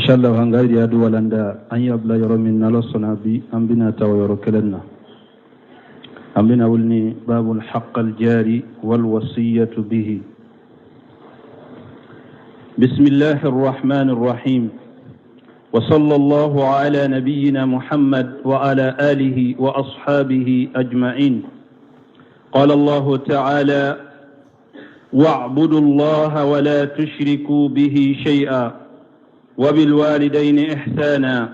Inshallah an ka riyadu walanda an y'a bila yɔrɔ min n'Ala sɔnna bi an bɛna ta o yɔrɔ kelen na. An bɛna wuli ni babul haqqal jari wal wasiyatu bihi. بسم الله الرحمن الرحيم وصلى الله على نبينا محمد وعلى آله وأصحابه أجمعين قال الله تعالى واعبدوا الله ولا تشركوا به شيئا وبالوالدين إحسانا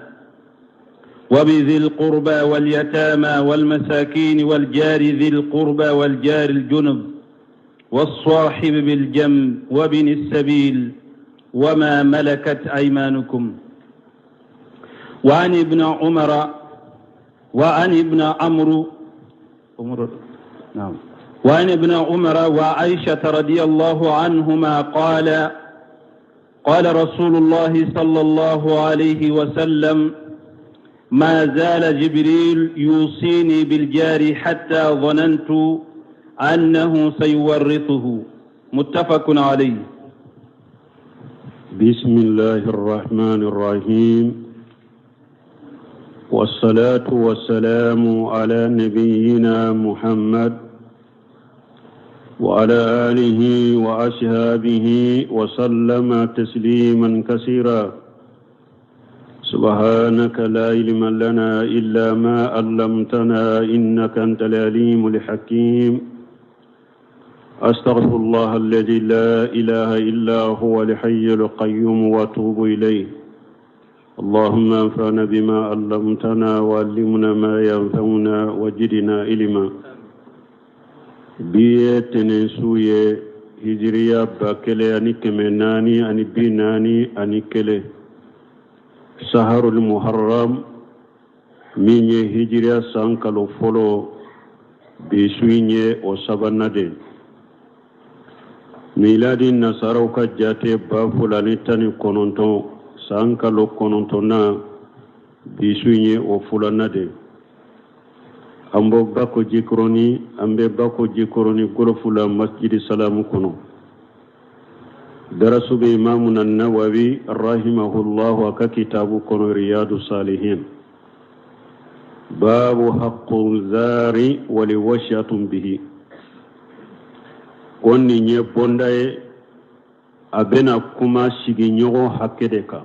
وبذي القربى واليتامى والمساكين والجار ذي القربى والجار الجنب والصاحب بالجنب وابن السبيل وما ملكت أيمانكم وعن ابن عمر وعن ابن عمرو نعم وعن ابن عمر وعائشة رضي الله عنهما قال قال رسول الله صلى الله عليه وسلم ما زال جبريل يوصيني بالجار حتى ظننت أنه سيورثه متفق عليه بسم الله الرحمن الرحيم والصلاة والسلام على نبينا محمد وعلى آله وأصحابه وسلم تسليما كثيرا سبحانك لا علم لنا إلا ما علمتنا إنك أنت العليم الحكيم أستغفر الله الذي لا إله إلا هو الحي القيوم وأتوب إليه اللهم انفعنا بما علمتنا وعلمنا ما ينفعنا وجدنا علما bi ye tɛnɛn su ye hijiriya 1441 saharul muharram min ye hijiriya san kalo fɔlɔ bi su in ye o sabanan de miladi nasaraw ka jate 2019 san kalo kɔnɔntɔnnan bi su in ye o filanan de an bɔ bako jikɔrɔni an bɛ bako jikɔrɔni golofu la masjidi salamu kɔnɔ darasu bɛ imamuna nawawi rahimahullahu a ka kitabu kɔnɔ riyadu salihin babu haqqul zari wal wasiyatu bihi ko nin ye bonda ye a bɛna kuma sigiɲɔgɔn hakɛ de kan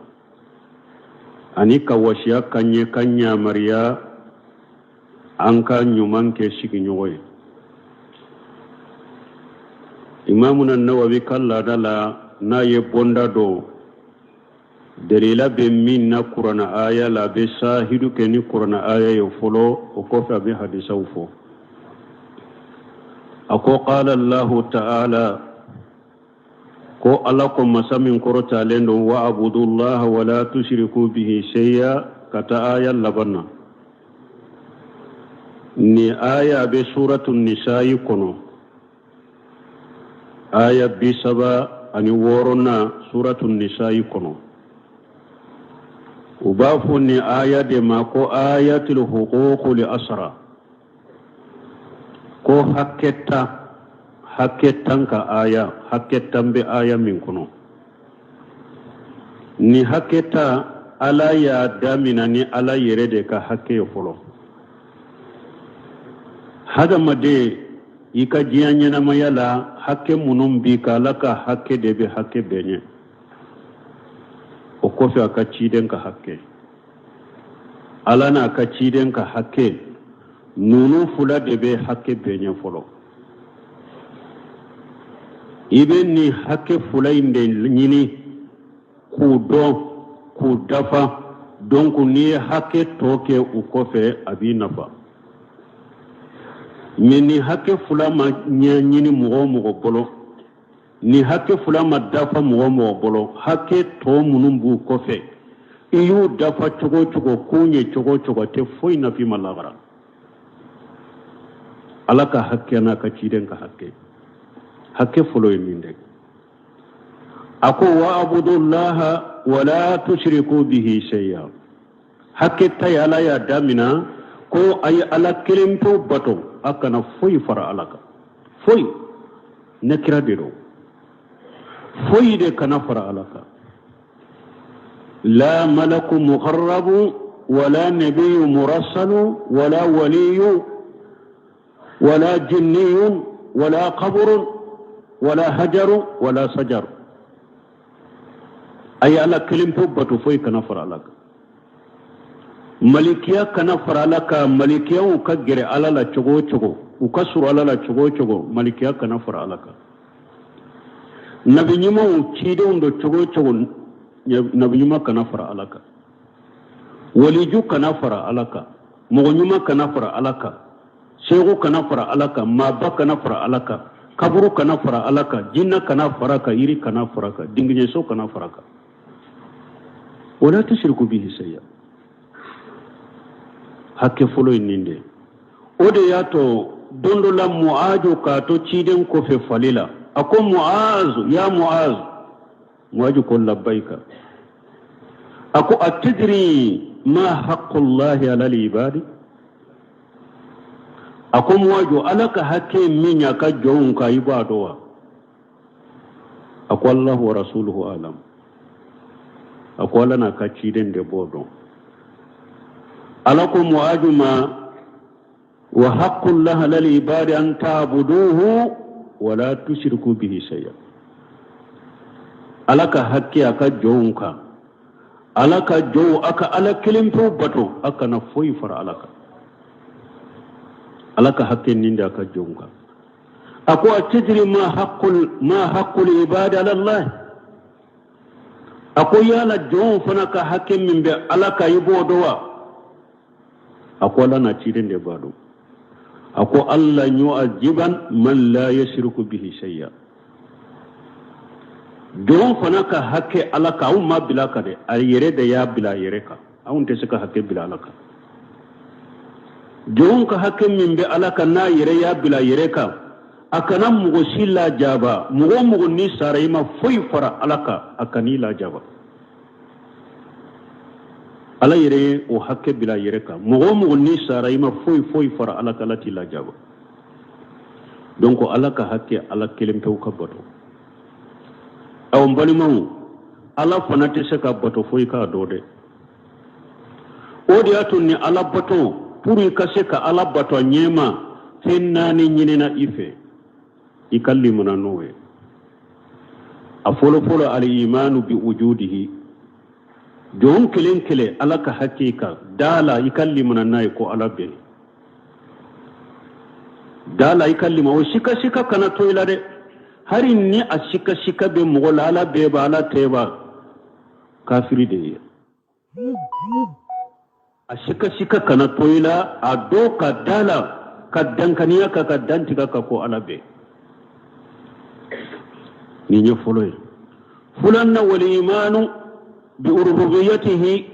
ani ka wasiya ka ɲɛ ka yamaruya an ka ɲuman kɛ sigiɲɔgɔn ye imamuna nawawi ka laada la n'a ye bonda don dalila bɛ min na kurana aya la a bɛ sahidu kɛ ni kurana aya ye fɔlɔ o kɔfɛ a bɛ hadisaw fɔ a ko qala allahu ta'ala ko ala ko masa min kɔrɔtalen don wa abudullaha wala tushriku bihi shay'a ka taa aya laban na nin aya bɛ suratu nisayi kɔnɔ aya 36nan suratu nisayi kɔnɔ u b'a fɔ nin aya de ma ko ayatul huququl asra ko hakɛ tan hakɛ tan ka aya hakɛ tan bɛ aya min kɔnɔ ni hakɛ tan ala y'a damina ni ala yɛrɛ de ka hakɛ ye fɔlɔ hadamaden i ka diɲɛ ɲɛnamaya la hakɛ minnu b'i kan ala ka hakɛ de bɛ hakɛ bɛɛ ɲɛ o kɔfɛ a ka ciden ka hakɛ ala n'a ka ciden ka hakɛ ninnu fila de bɛ hakɛ bɛɛ ɲɛ fɔlɔ i bɛ nin hakɛ fila in de ɲini k'u dɔn k'u dafa donc n'i ye hakɛ tɔ kɛ u kɔfɛ a b'i nafa mais nin hakɛ fila ma ɲɛɲini mɔgɔ o mɔgɔ bolo Ni hakɛ fila ma dafa mɔgɔ o mɔgɔ bolo hakɛ tɔ minnu b'u kɔfɛ i y'u dafa cogo o cogo k'u ɲɛ cogo o cogo a tɛ foyi nafa i ma lahara ala ka hakɛ n'a ka ciden ka hakɛ hakɛ fɔlɔ ye min de a ko wa abudullaha wala tushriku bihi shay'a hakɛ tan ye ala y'a damina ko a ye ala kelen pewu bato a kana foyi fara ala kan foyi nakira de don foyi de kana fara ala kan La malaku muqarrabu wala nabiyyu murassalu wala waliyu wala jinniyun wala qabrun wala hajaru wala sajaru. A ye Ala kelen pe bato, foyi kana fara Ala kan. Malikiya kana fara Ala kan. Malikiyaw ka gɛrɛ Ala la cogo o cogo, u ka surun Ala la cogo o cogo, malikiya kana fara Ala kan. Nabi ɲumanw cidenw don cogo o cogo, nabi ɲuman kana fara Ala kan. Waliju kana fara Ala kan. Mɔgɔ ɲuman kana fara Ala kan. Seku kana fara Ala kan. Maaba kana fara Ala kan. Kaburu kana fara Ala kan. Jinna kana fara kan. Yiri kana fara kan. Dingiɲɛso kana fara kan. Wala tushriku bihi shay'a. Hakɛ fɔlɔ ye nin de. O de y'a to don dɔ la, Muazu k'a to ciden kɔfɛ fali la, a ko: Muazu, ya Muazu! Muazu ko: labbayika. A ko: atadri ma haqqullahi ala al-ibadi? A ko: Muazu, Ala ka hakɛ min y'a ka jɔnw kan, i b'a dɔn wa? A ko: Allahu wa rasuluhu alam. A ko: Ala n'a ka ciden de b'o dɔn. Ala ko Muazu ma: wa haqqullahi ala al-ibadi an ta'buduhu wala tushriku bihi shay'a. Ala ka hakɛ a ka jɔnw kan, Ala ka jɔnw, a ka Ala kelen pewu bato, a kana foyi fara Ala kan. Ala ka hakɛ nin de a ka jɔnw kan. A ko: atadri ma haqqul ibadi ala Allah? A ko: yala jɔnw fana ka hakɛ min bɛ Ala kan, i b'o dɔn wa? A ko: Ala n'a ciden de b'a dɔn. A ko: alla yu'aziban man la yashriku bihi shay'a. Jɔn fana ka hakɛ Ala kan, anw ma bila kan dɛ, a yɛrɛ de y'a bila a yɛrɛ kan. Anw tɛ se ka hakɛ bila Ala kan. Jɔn ka hakɛ min bɛ Ala kan, n'a yɛrɛ y'a bila a yɛrɛ kan, a kana mɔgɔ si lajaba. Mɔgɔ o mɔgɔ ni sara, i ma foyi fara Ala kan, a kan'i lajaba. Ala yɛrɛ ye o hakɛ bila a yɛrɛ kan. Mɔgɔ o mɔgɔ ni sara, i ma foyi foyi fara Ala kan, Ala t'i lajaba. Donc Ala ka hakɛ, Ala kelen pewu ka bato. Aw n balimaw, Ala fana tɛ se ka bato foyi k'a dɔn dɛ. O de y'a to ni Ala bato, pour i ka se ka Ala bato a ɲɛma, fɛn naani ɲinina i fɛ i ka limana n'o ye. A fɔlɔ fɔlɔ, al-imanu bi wujudihi. Jɔn kelen kelen, Ala ka hakɛ kan da la, i ka limana n'a ye ko Ala bɛ yen. Da la, i ka lima o sika sika kana to i la dɛ. Hari ni a sika sika bɛ mɔgɔ la, Ala bɛɛ ba, Ala tɛ ba, kafiri de ye. A sika sika kana to i la. A dɔ ka da la, ka dankaniya ka dantigɛ ka ko Ala bɛɛ. Nin ye fɔlɔ ye. Filanan, wal imanu bi rububiyatihi.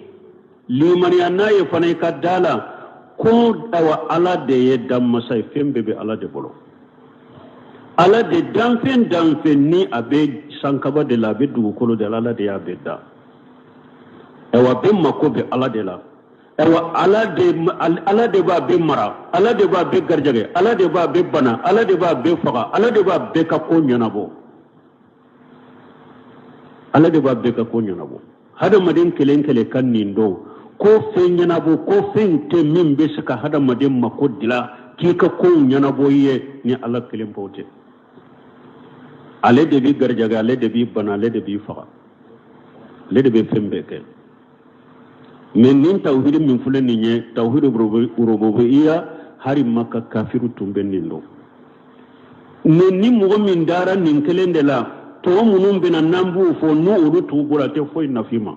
Limaniya n'a ye fana, i ka da la ko awa Ala de ye danmasa ye. Fɛn bɛɛ bɛ Ala de bolo. Ala de danfɛn danfɛn ni a bɛ sankaba de la, a bɛ dugukolo de la, Ala de y'a bɛɛ da. Awa bɛɛ mako bɛ Ala de la. Awa Ala de b'a bɛɛ mara, Ala de b'a bɛɛ garijɛgɛ, Ala de b'a bɛɛ bana, Ala de b'a bɛɛ faga, Ala de b'a bɛɛ ka ko ɲɛnabɔ. Ala de b'a bɛɛ ka ko ɲɛnabɔ. Hadamaden kelen kelen ka nin dɔn ko fɛn ɲɛnabɔ, ko fɛn tɛ min bɛ se ka hadamaden mako dilan k'i ka kow ɲɛnabɔ i ye ni Ala kelen pewu tɛ. Ale de b'i garijɛgɛ, ale de b'i bana, ale de b'i faga, ale de bɛ fɛn bɛɛ kɛ. Mais nin tawhidi min filɛ nin ye, tawhidi rububiyya, hari Maka kafiru tun bɛ nin dɔn. Mais ni mɔgɔ min dara nin kelen de la, tɔgɔ minnu bɛna n'an b'u fɔ, n'u olu t'u bolo, a tɛ foyi nafi ma.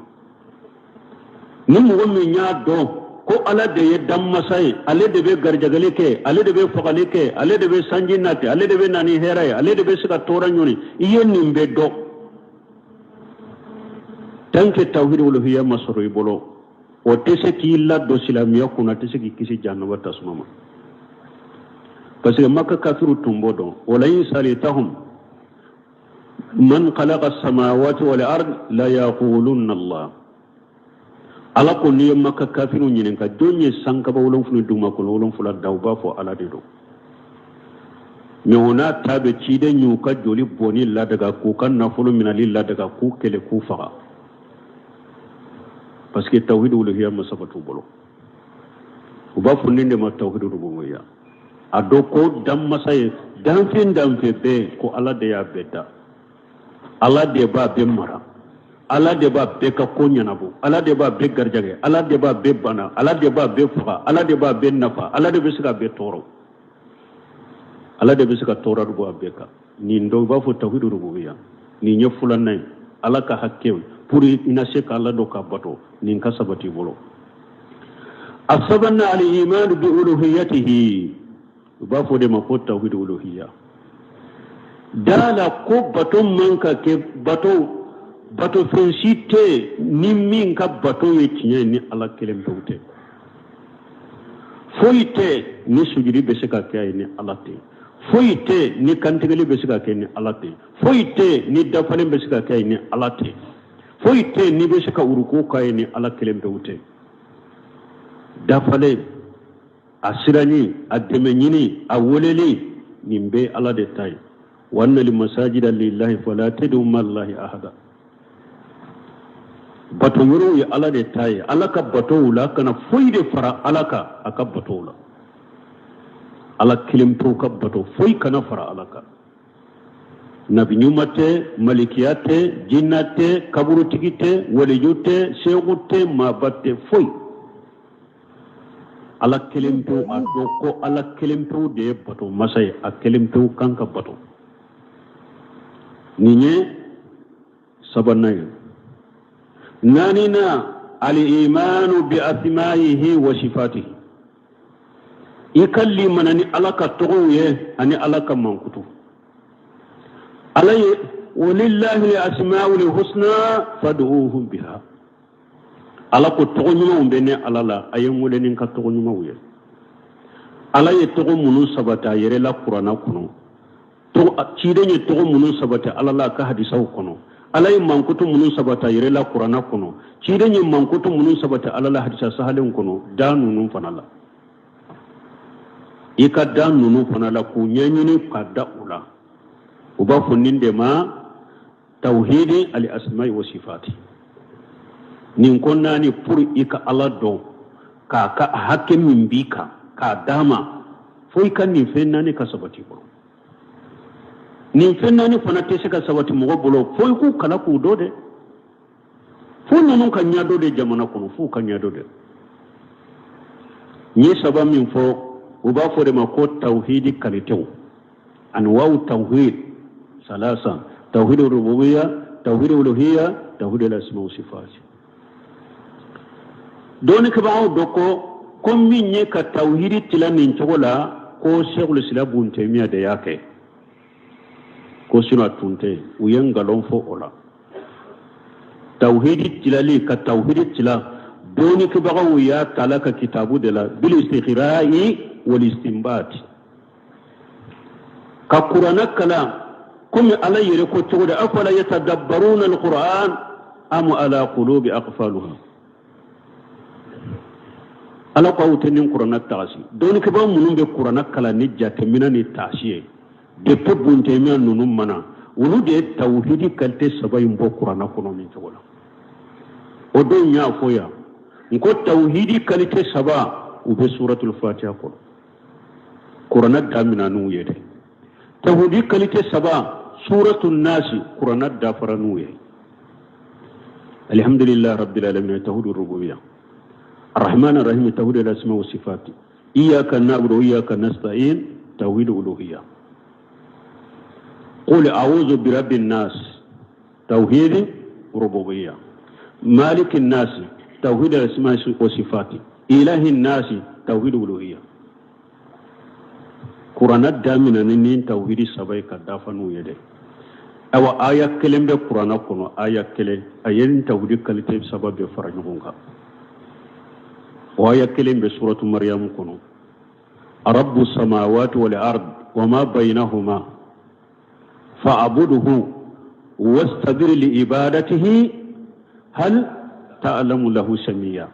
Ni mɔgɔ min y'a dɔn ko Ala de ye danmasa ye, ale de bɛ garijɛgɛli kɛ, ale de bɛ fagali kɛ, ale de bɛ sanji nati, ale de bɛ na ni hɛrɛ ye, ale de bɛ se ka tɔɔrɔ ɲɔni, i ye nin bɛɛ dɔn, tant que tawhid uluhiyya ma sɔrɔ i bolo, o tɛ se k'i ladon silamɛya kunna, a tɛ se k'i kisi jahanama tasuma ma. Parce que Maka kafiru tun b'o dɔn. Wala in salitahum man khalaqa samawati wal ard la yaqulunna Allah. Ala ko n'i ye Maka kafiru ɲininka jɔn ye sankaba 7 ni dugumakolo 7 da, u b'a fɔ Ala de don. Mais o n'a ta bɛ, ciden y'u ka joli bɔnni ladaga, k'u ka nafolo minɛli ladaga, k'u kɛlɛ, k'u faga. Parce que tawhid uluhiyya ma sabati u bolo. U b'a fɔ nin de ma tawhid rububiyya. A dɔn ko danmasa ye danfɛn danfɛn bɛɛ ko Ala de y'a bɛɛ da. Ala de b'a bɛɛ mara. Ala de b'a bɛɛ ka ko ɲɛnabɔ. Ala de b'a bɛɛ garijɛgɛ. Ala de b'a bɛɛ bana. Ala de b'a bɛɛ faga. Ala de b'a bɛɛ nafa. Ala de bɛ se k'a bɛɛ tɔɔrɔ. Ala de bɛ se ka tɔɔrɔ bɔ a bɛɛ kan. Nin dɔw b'a fɔ tawhidu rububiyya. Nin ye filanan ye. Ala ka hakɛ pour i na se k'Ala dɔn k'a bato nin ka sabati i bolo. A sabanan al-imanu bi uluhiyyatihi. U b'a fɔ de ma ko tawhidu uluhiyya. Da la ko bato man ka kɛ bato bato fɛn si tɛ ni min ka bato ye tiɲɛ ye ni Ala kelen pewu tɛ. Foyi tɛ ni sujudi bɛ se ka kɛ a ye ni Ala tɛ. Foyi tɛ ni kantigɛli bɛ se ka kɛ ni Ala tɛ. Foyi tɛ ni dafalen bɛ se ka kɛ a ye ni Ala tɛ. Foyi tɛ ni bɛ se ka uruku k'a ye ni Ala kelen pewu tɛ. Dafalen a siranni a dɛmɛ ɲini a weleli nin bɛɛ ala de ta ye wa anna almasajida lillahi fala tad'u ma allahi ahada bato yɔrɔw ye ala de ta ye ala ka batow la kana foyi de fara ala kan a ka batow la ala kelen pewu ka bato foyi kana fara ala kan nabi ɲuman tɛ malikiya tɛ jinna tɛ kaburutigi tɛ waliju tɛ seku tɛ maaba tɛ foyi ala kelen pewu a dɔn ko ala kelen pewu de ye bato masa ye a kelen pewu kan ka bato nin ye sabanan ye naaninan al-imanu bi asma'ihi wa sifatihi i ka limana ni ala ka tɔgɔw ye ani ala ka mankutu ala ye walillahi al-asma'ul husna fad'uhu biha ala ko tɔgɔ ɲumanw bɛ ne ala la a ye n wele ni n ka tɔgɔ ɲumanw ye ala ye tɔgɔ minnu sabati a yɛrɛ la kuranna kɔnɔ ciden ye tɔgɔ minnu sabati ala la a ka hadisaw kɔnɔ ala ye mankutu minnu sabati a yɛrɛ la kuranna kɔnɔ ciden ye mankutu minnu sabati ala la hadisa sahalen kɔnɔ da ninnu fana la i ka da ninnu fana la k'u ɲɛɲini ka da u la u b'a fɔ nin de ma tawhidi al asma'i wa sifati nin ko naani pour i ka ala dɔn k'a ka hakɛ min b'i kan k'a d'a ma fo i ka nin fɛn naani ka sabati bolo nin fɛn naani fana tɛ se ka sabati mɔgɔ bolo fo i k'u kalan k'u dɔn dɛ fo ninnu ka ɲɛdɔn de jamana kɔnɔ f'u ka ɲɛdɔn de n ye saba min fɔ u b'a fɔ de ma ko tawhidi kalitew anwa'u tawhid salasa tawhid rububiyya tawhid uluhiyya tawhid al-asma wa sifat dɔnnikɛbagaw dɔ ko ko min ye ka tawhidi tila nin cogo la ko sɛkul islam bun taymiya de y'a kɛ ko sinon a tun tɛ u ye nkalon fɔ o la tawhidi tilali ka tawhidi tila dɔnnikɛbagaw y'a tala ka kitabu de la bil istikhra'i wal istinbat ka kuranɛ kalan komi ala yɛrɛ ko cogo di afala yatadabbaruna alquran am ala qulubi aqfaluha ala ko aw tɛ nin kuranɛ tagasi dɔnnikɛbaa minnu bɛ kuranɛ kalan ni jateminɛ ni taasi ye depuis bun taymiya ninnu ma na olu de ye tawhidi kalite saba in bɔ kuranɛ kɔnɔ nin cogo la o don n y'a fɔ yan n ko tawhidi kalite saba u bɛ suratul fatiha kɔnɔ kuranɛ damina n'u ye dɛ tawhidi kalite saba suratul nasi kuranɛ dafara n'u ye alhamdulillah rabbil alamin tawhidur rububiyya arrahman arrahim tawhidul asma wa sifat iyyaka na'budu wa iyyaka nasta'in tawhidul uluhiyya qul a'udhu bi rabbin nas tawhid rububiyya malik an-nas tawhid al-asma wa sifat ilahi an-nas tawhid uluhiyya kuranɛ damina ni nin tawhidi saba ye ka dafa n'u ye dɛ awa aya kelen bɛ kuranɛ kɔnɔ aya kelen a ye nin tawhidi kalite saba bɛɛ fara ɲɔgɔn kan o aya kelen bɛ suratu mariyamu kɔnɔ rabbu samawati wal ard wa ma bainahuma fa'budhu wastabir li ibadatihi hal ta'lamu lahu samiya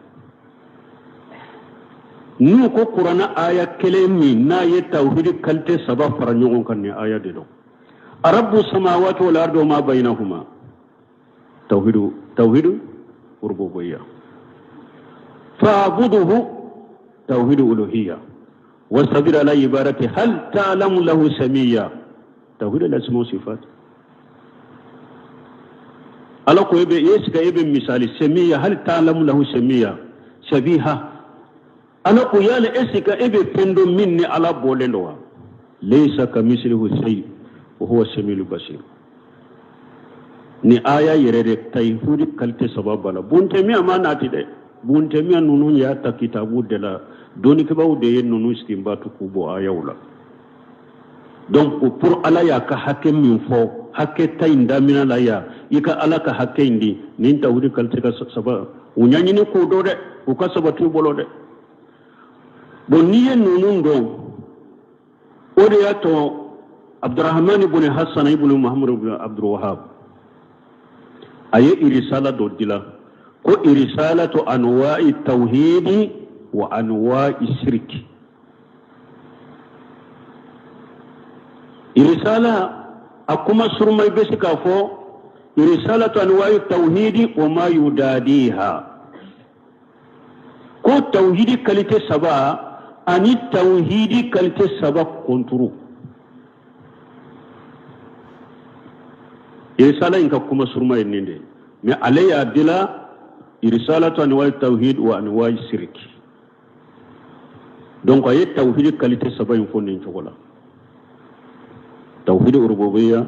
n'u ko kuranɛ aya kelen min n'a ye tawhidi kalite saba fara ɲɔgɔn kan nin aya de don rabbu samawati wal ardi wa ma bainahuma tawhidu tawhidu rububiyya Fa'buduhu tawhid uluhiyya wastabir ala ibadati hal ta'lamu lahu samiyya tawhid al-asma wa sifat. Ala ko ebe yesika ebe misali samiyya hal ta'lamu lahu samiyya shabiha. Ala ko yala esika ebe fɛn dɔn min ni Ala bɔlen don wa? Laysa kamislihi shay wa huwa samiul basir. Ni aya yɛrɛ de tawhidi qualité saba b'a la. Buntemiya ma nati dɛ. Buntemiya ninnu y'a ta kitabu de la, dɔnnikɛbaaw de ye ninnu siginbatu k'u bɔ ayaw la. Donc pour Ala y'a ka hakɛ min fɔ, hakɛ ta in damina la yan, i ka Ala ka hakɛ in di, nin tawhidi qualité ka saba u ɲɛɲini k'o dɔn dɛ, u ka sabati u bolo dɛ. Bon, n'i ye ninnu dɔn, o de y'a to Abdurahman ibn Hassan ibn Muhammad ibn Abdul Wahab a ye irisala dɔ dila ko irisalatu anwa'i tawhidi wa anwa'i shirki. Irisala a kuma suruma i bɛ se k'a fɔ irisalatu anwa'i tawhidi wa ma yudadiha, ko tawhidi qualité saba ani tawhidi qualité saba konturu. Irisala in ka kuma suruma ye nin de ye, mais ale y'a dila irisalatu anwa'i tawhid wa anwa'i shirki. Donc a ye tawhidi qualité saba in fɔ nin cogo la: tawhidi rububiyya,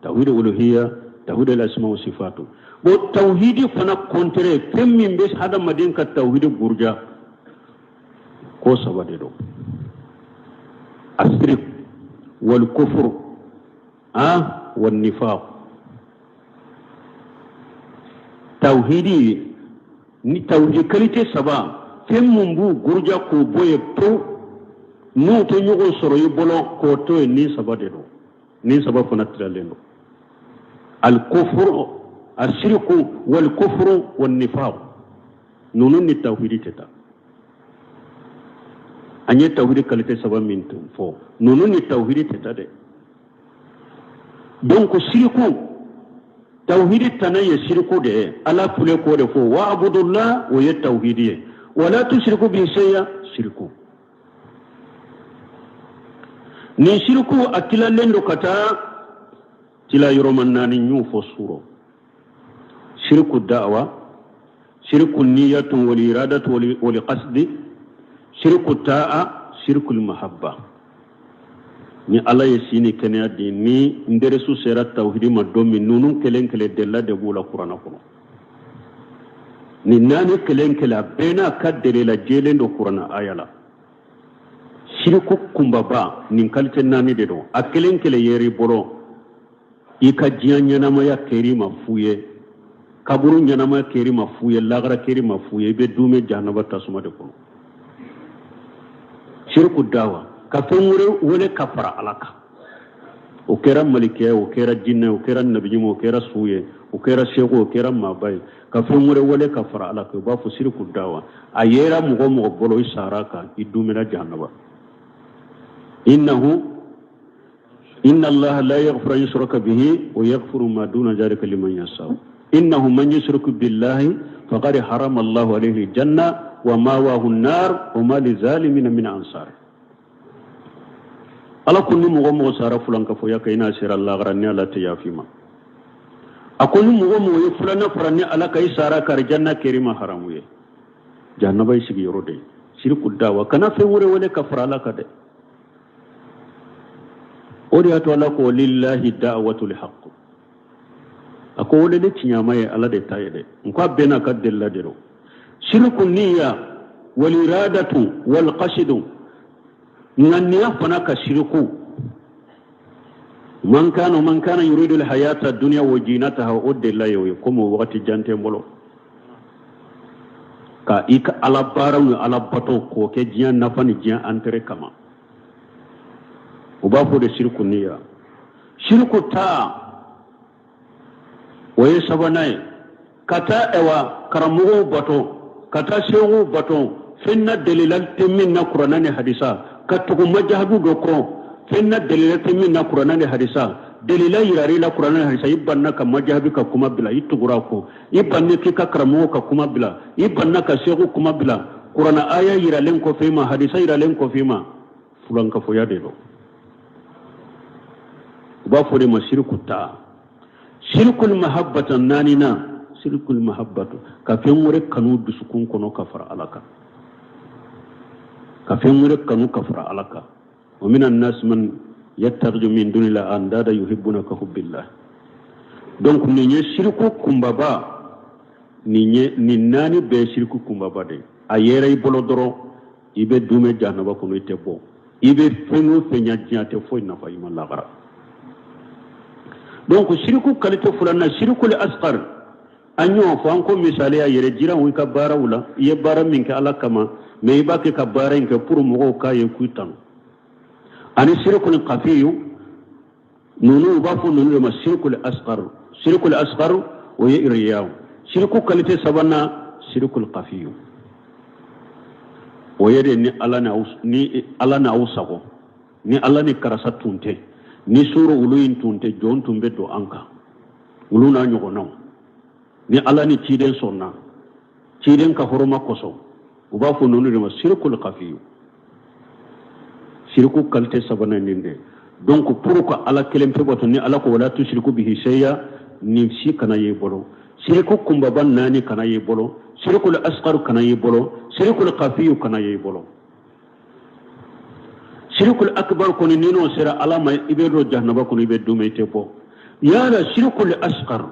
tawhidi uluhiyya, tawhidi al-asma wa sifatu. Bon, tawhidi fana contraire, fɛn min bɛ hadamaden ka tawhidi buruja, ko saba de don: asirik wal kufur wal nifaq. Tawhidi ni tawhidi qualité saba, fɛn mun b'u buruja k'o bɔ yen pewu, n'u tɛ ɲɔgɔn sɔrɔ i bolo k'o to yen, nin saba de don. Nin saba fana tilalen don: al-kufru, asiriku wal kufru wal nifaq. Ninnu ni tawhidi tɛ taa. An ye tawhidi qualité saba min fɔ, ninnu ni tawhidi tɛ taa dɛ. Donc siriku, tawhidi tana ye siriku de ye. Ala filɛ k'o de fɔ: wa abudullah, o ye tawhidi ye, wala tusiriku bi shay'a, siriku. Nin siriku a tilalen don ka taa tila yɔrɔma naani, n y'o fɔ surɔ: siriku da'wa, siriku niyatu wal iradatu wal qasdi, siriku ta'a, siriku mahabba. Ni Ala ye si ni kɛnɛya di, ni n deresu sera tawhidi ma don min, ninnu kelen kelen delila de b'u la kuranɛ kɔnɔ. Nin naani kelen kelen, a bɛɛ n'a ka delila jɛlen don kuranɛ aya la. Siriku kunbaba, nin qualité naani de don. A kelen kelen yer'i bolo, i ka diɲɛ ɲɛnamaya kɛr'i ma fu ye, kaburu ɲɛnamaya kɛr'i ma fu ye, lagara kɛr'i ma fu ye, i bɛ duumɛ jahanaba tasuma de kɔnɔ. Siriku dawa, ka fɛn wɛrɛ wele ka fara Ala kan, o kɛra malikɛ, o kɛra jinɛ, o kɛra nabiɲuman, o kɛra su ye, o kɛra seku, o kɛra maaba ye, ka fɛn wɛrɛ wele ka fara Ala kan, u b'a fɔ siriku dawa. A yera mɔgɔ mɔgɔ bolo, i sara kan, i dumina jahanaba. Innahu inna allaha la yaghfiru an yushraka bihi wa yaghfiru ma duna dhalika liman yasha innahu man yushrik billahi faqad harama allahu alayhi aljanna wa mawahu an-nar wa ma lizalimina min ansar. Ala ko ni mɔgɔ mɔgɔ sara fulankafoya kan, i n'a sera lagara, ni Ala tɛ yafa i ma. A ko ni mɔgɔ mɔgɔ ye filanan fara ni Ala kan, i sara kan, janna kɛr'i ma haramu ye, jahanaba i sigiyɔrɔ de ye. Siriku dawa, kana fɛn wɛrɛ wele ka fara Ala kan dɛ. O de y'a to Ala ko lillahi da'watul haqq. A ko weleli tiɲɛma ye Ala de ta ye dɛ. N ko a bɛɛ n'a ka delila de don. Siriku niyya wal iradatu wal qasidu, ŋaniya fana ka siriku. Man kana man kana yuridu al hayata dunya wa jinataha, o delila ye o ye. Komi o wagati jan tɛ n bolo, ka i ka Ala baaraw ni Ala bato k'o kɛ diɲɛ nafa ni diɲɛ intérêt kama, u b'a fɔ de siriku niyya. Siriku taa, o ye sabanan ye. Ka taa ɛwa karamɔgɔw bato, ka taa sehuw bato, fɛn na delila tɛ min na kuranɛ ni hadisa, ka tugu majahabu dɔ kɔ, fɛn na delila tɛ min na kuranɛ ni hadisa. Delila yirar'i la kuranɛ hadisa, i banna ka majahabi ka kuma bila, i tugura kɔ, i banna k'i ka karamɔgɔ ka kuma bila, i banna ka seku kuma bila. Kuranɛ aya yiralen kɔfɛ i ma, hadisa yiralen kɔfɛ i ma, fulankafoya de don. U b'a fɔ de ma siriku ta sirikul mahabbata. Naaninan, sirikul mahabbatu, ka fɛn wɛrɛ kanu dusukun kɔnɔ ka fara Ala kan, ka fɛn wɛrɛ kanu ka fara Ala kan. Wa mina nasi man yattakhidhu min dunillahi andada yuhibbuna ka hubbillah. Donc nin ye siriku kunbaba, nin ye nin naani bɛɛ siriku kunbaba de ye. A yera i bolo dɔrɔn, i bɛ dumɛ jahanaba kɔnɔ, i tɛ bɔ. I bɛ fɛn o fɛn ɲa diɲɛ, tɛ foyi nafa i ma lagara. Donc siriku qualité filanan, sirikul asgar, an y'o fɔ. An ko misaliya yɛrɛ jiranw, i ka baaraw la, i ye baara min kɛ Ala kama, mais i b'a kɛ ka baara in kɛ pour mɔgɔw k'a ye k'u tanu. Ani sirikul kafiyu ninnu, u b'a fɔ ninnu de ma sirikul asgar. Sirikul asgar, o ye riyaw. Siriku qualité sabanan, sirikul kafiyu, o ye de ni Ala ni aw, ni Ala ni aw sago, ni Ala ni karisa tun tɛ, ni soro olu in tun tɛ, jɔn tun bɛ don an kan, olu n'a ɲɔgɔnnaw. Ni Ala ni ciden sɔnna, ciden ka hɔrɔma kosɔn, u b'a fɔ ninnu de ma sirikul kafiyu. Siriku qualité sabanan nin de. Donc pour ka Ala kelen pe bato, ni Ala ko wala tusiriku bihi shay'a, nin si kana y'i bolo. Siriku kunbaba naani kana y'i bolo, sirikul asgaru kana y'i bolo, sirikul kafiyu kana y'i bolo. Sirikul akbar kɔni, ni n'o sera Ala ma, i bɛ don jahanaba kɔnɔ, i bɛ dumɛ, i tɛ bɔ. Yala sirikul asgar,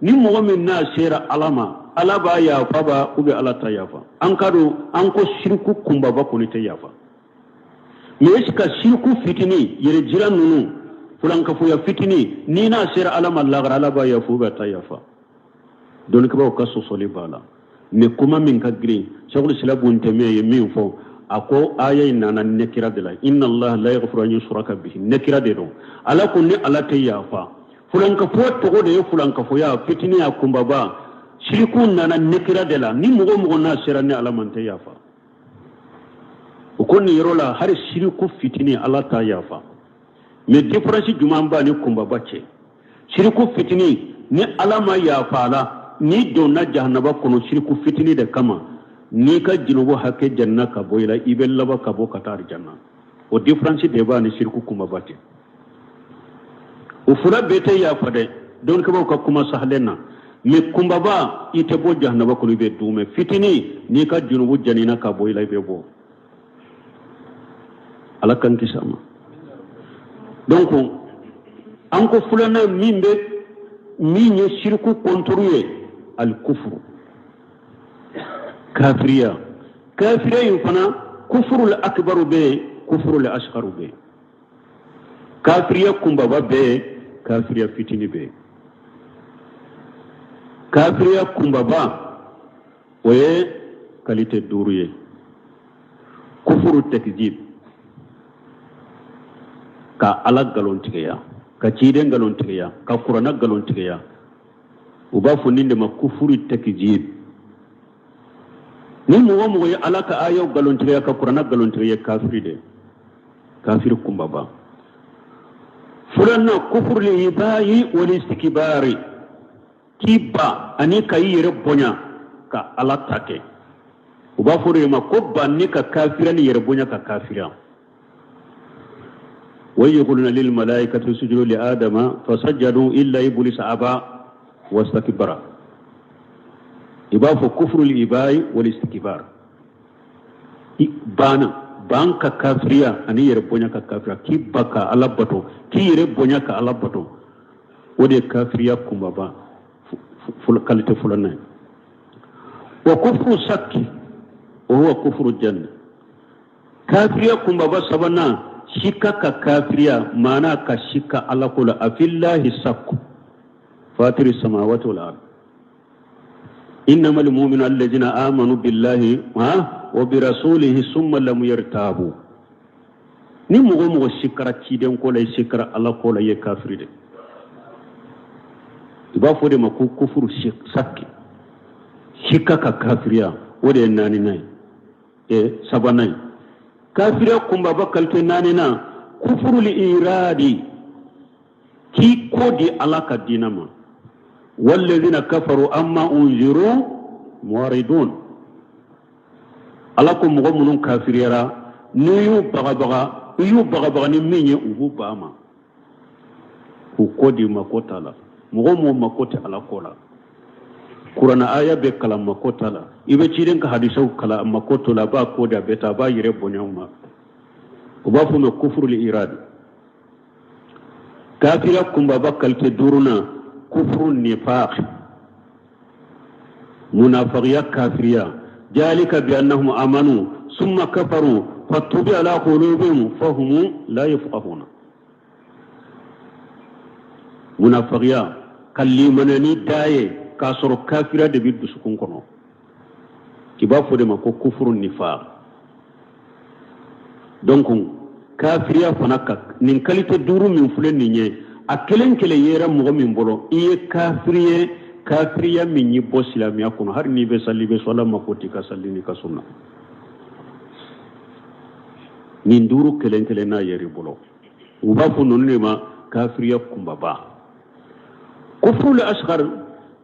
ni mɔgɔ min n'a sera Ala ma, Ala b'a yafa ba ou bien Ala t'a yafa? An ka don, an ko siriku kunbaba kɔni tɛ yafa, mais est ce que siriku fitini, yɛrɛ jira ninnu, fulankafoya fitini, ni n'a sera Ala ma lagara, Ala b'a yafa ou bien a t'a yafa? Dɔnnikɛbaaw ka sɔsɔli b'a la, mais kuma min ka girin, Sɛkul Islam Bun Tɛmiya ye min fɔ, a ko aya in nana nekira de la: inna Allah la yaghfiru an yushraka bihi. Nekira de don. Ala ko ni Ala tɛ yafa. Fulankafoya tɔgɔ de ye fulankafoya fitini, a kunbaba. Siriku nana nekira de la. Ni mɔgɔ mɔgɔ n'a sera ni Ala man, tɛ yafa. O ko nin yɔrɔ la, hali siriku fitini, Ala t'a yafa. Mais différence jumɛn b'a ni kunbaba cɛ? Siriku fitini, ni Ala ma yafa a la, n'i donna jahanaba kɔnɔ siriku fitini de kama, n'i ka junubu hakɛ janna ka bɔ i la, i bɛ laban ka bɔ ka taa alijanna. O différence de b'a ni siriku kunbaba cɛ. O fura bɛɛ tɛ yafa dɛ, dɔnnikɛbaaw ka kuma sahalen na. Mais kunbaba, i tɛ bɔ jahanaba kɔnɔ, i bɛ dumɛ. Fitini, n'i ka junubu janina ka bɔ i la, i bɛ bɔ. Ala k'an kisi a ma. Donc an ko filanan min bɛ, min ye siriku contre ye, alikufuru, kafiriya. Kafiriya in fana, kufurul akibaru bɛ yen, kufurul asgaru bɛ yen. Kafiriya kunbaba bɛ yen, kafiriya fitini bɛ yen. Kafiriya kunbaba, o ye qualité duuru ye. Kufuru takzib, ka Ala nkalontigiya, ka ciden nkalontigiya, ka Kuranna nkalontigiya, u b'a fɔ nin de ma kufuru takzib. Ni mɔgɔ mɔgɔ ye Ala ka ayaw nkalontigiya, ka Kuranna nkalontigiya, kafiri de, kafiri kunbaba. Filanan, kufuru ibayi wal istikbari, k'i ban ani ka i yɛrɛ bonya ka Ala ta kɛ. U b'a fɔ de ma ko banni ka kafiriya ni yɛrɛ bonya ka kafiriya. Wa iz qulna lil malaikati sujudu li adama fasajadu illa iblisa aba wastakbara. I b'a fɔ kufuru ibayi wal istikbar, banna ban ka kafiriya ani yɛrɛ bonya ka kafiriya, k'i ban ka Ala bato, k'i yɛrɛ bonya ka Ala bato, o de ye kafiriya kunbaba qualité filanan ye. Wa kufuru sakki wa huwa kufuru janna. Kafiriya kunbaba sabanan, sika ka kafiriya, maana ka sika Ala ko la. Afillahi sakku fatiri samawati wal ard innama almu'minu alladhina amanu billahi wa bi rasulihi summa lam yartabu. Ni mɔgɔ mɔgɔ sikara ciden ko la, i sikara Ala ko la, i ye kafiri de. I b'a fɔ de ma ko kufuru sakki, sika ka kafiriya. O de ye naaninan ye, sabanan ye. Kafiriya kunbaba qualité naaninan, kufuru li iradi. K'i kɔ di Ala ka diinɛ ma. Walladhina kafaru amma unziru mu'ridun. Ala ko mɔgɔ minnu kafiriyara n'i y'u bagabaga i y'u bagabaga ni min ye u b'u ban a ma. K'u kɔ di mako t'a la. Mɔgɔ mɔgɔ mako tɛ Ala ko la. Kuranɛ aya bɛ kalan mako t'a la. I bɛ ciden ka hadisaw kalan mako t'o la a b'a kɔ di a bɛ taa a b'a yɛrɛ bonya u ma. U b'a fɔ o ma kufurul irad. Kafiriya kunbaba kalite duurunan kufuru nifaq munafagiya kafiriya jalika bi annahum amanu summa kafaru fatubi ala qulubihim fahum la yafqahuna munafagiya ka limaniya ni da ye k'a sɔrɔ kafiriya de bɛ dusukun kɔnɔ i b'a fɔ de ma ko kufuru nifaq donc kafiriya fana ka nin kalite duuru min filɛ nin ye a kelen kelen yera mɔgɔ min bolo i ye kafiri ye kafiriya min y'i bɔ silamɛya kɔnɔ hali n'i bɛ sali i bɛ sun ala mako t'i ka sali n'i ka sun na nin duuru kelen kelen n'a yer'i bolo u b'a fɔ ninnu de ma kafiriya kunbaba kufurul asgar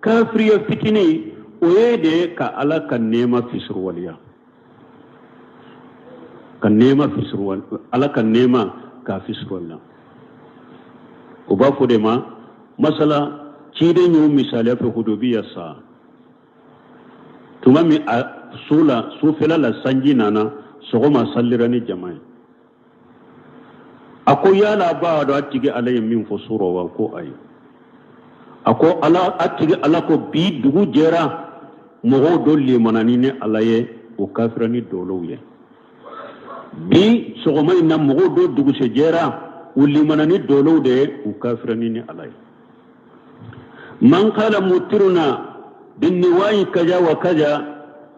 kafiriya fitinin o ye de ka ala ka nɛɛma fisiriwaleya ka nɛɛma fisiriwaleya ala ka nɛɛma k'a fisiriwaleya o b'a fɔ de ma masala ciden y'o misaliya fɛ hudubiya sa tuma min a su la sufɛla la sanji nana sɔgɔma salira ni jama ye a ko yala a b'a dɔn a tigi ala ye min fɔ su rɔ wa ko ayi a ko ala a tigi ala ko bi dugu jɛra mɔgɔw dɔ limana ni ne ala ye o kafira ni dolow ye bi sɔgɔma in na mɔgɔw dɔ dugusɛ jɛra u limana ni dolow de ye u kafira ni ne ala ye man qala mutiruna binniwayi kaja wa kaja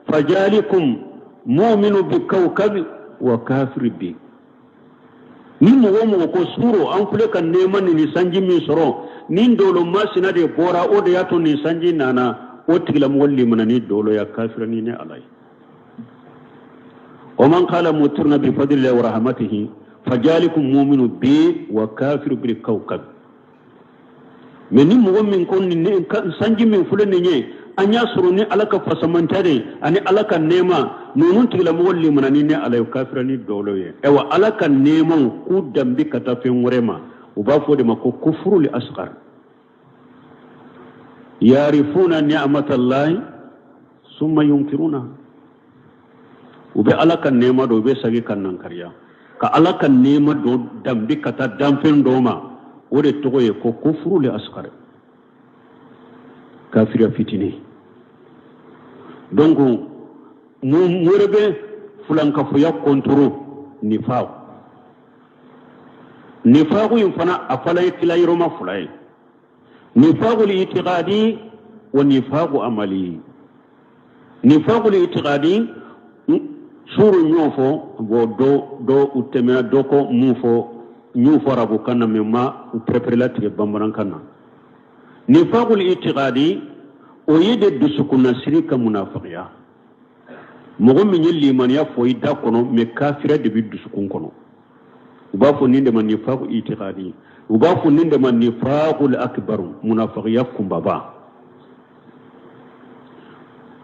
fajalikum mu'minu bi kawkabi wa kafiri bi ni mɔgɔ o mɔgɔ ko suro an filɛ ka nɛɛma ni nin sanji min sɔrɔ nin dolo masina de bɔra o de y'a to nin sanji nana o tigilamɔgɔ limana ni dolo ye kafira ni ne ala ye wa man qala mutirna bi fadlillahi wa rahmatihi fajalikum mu'minu bi wa kafiru bil kawkab mɛ ni mɔgɔ min ko nin sanji min filɛ nin ye an y'a sɔrɔ ni ala ka fasamanta de ani ala ka nɛɛma ninnu tigilamɔgɔ limana ni ne ala ye kafira ni dɔwlɔ ye ayiwa ala ka nɛɛmaw k'u danbe ka taa fɛn wɛrɛ ma u b'a fɔ o de ma ko kufurul asgar yarifuna ni'amatallahi summa yunkiruna u bɛ ala ka nɛɛma dɔn u bɛ segin ka nankariya ka ala ka nɛɛma dɔ danbe ka taa danfɛn dɔ ma o de tɔgɔ ye ko kufurul asgar kafiriya fitinin donc mun wɛrɛ bɛ filankafoya kɔntoro nifaq nifaku in fana a fana ye tilayɔrɔma fila ye nifaqul itiqadi wa nifaqu amali nifaqul itiqadi suru y'o fɔ bɔn dɔ dɔ u tɛmɛna dɔ kɔ mun fɔ n y'o fɔ arabukan na mɛ n ma u pɛrɛpɛrɛlatigɛ bamanankan na nifaqul itiqadi o ye de dusukunnasiri ka munafagiya mɔgɔ min ye limaniya fɔ i da kɔnɔ mɛ kafira de bɛ dusukun kɔnɔ u b'a fɔ nin de ma nifaqu itiqadi u b'a fɔ nin de ma nifaqul akbar munafagiya kunbaba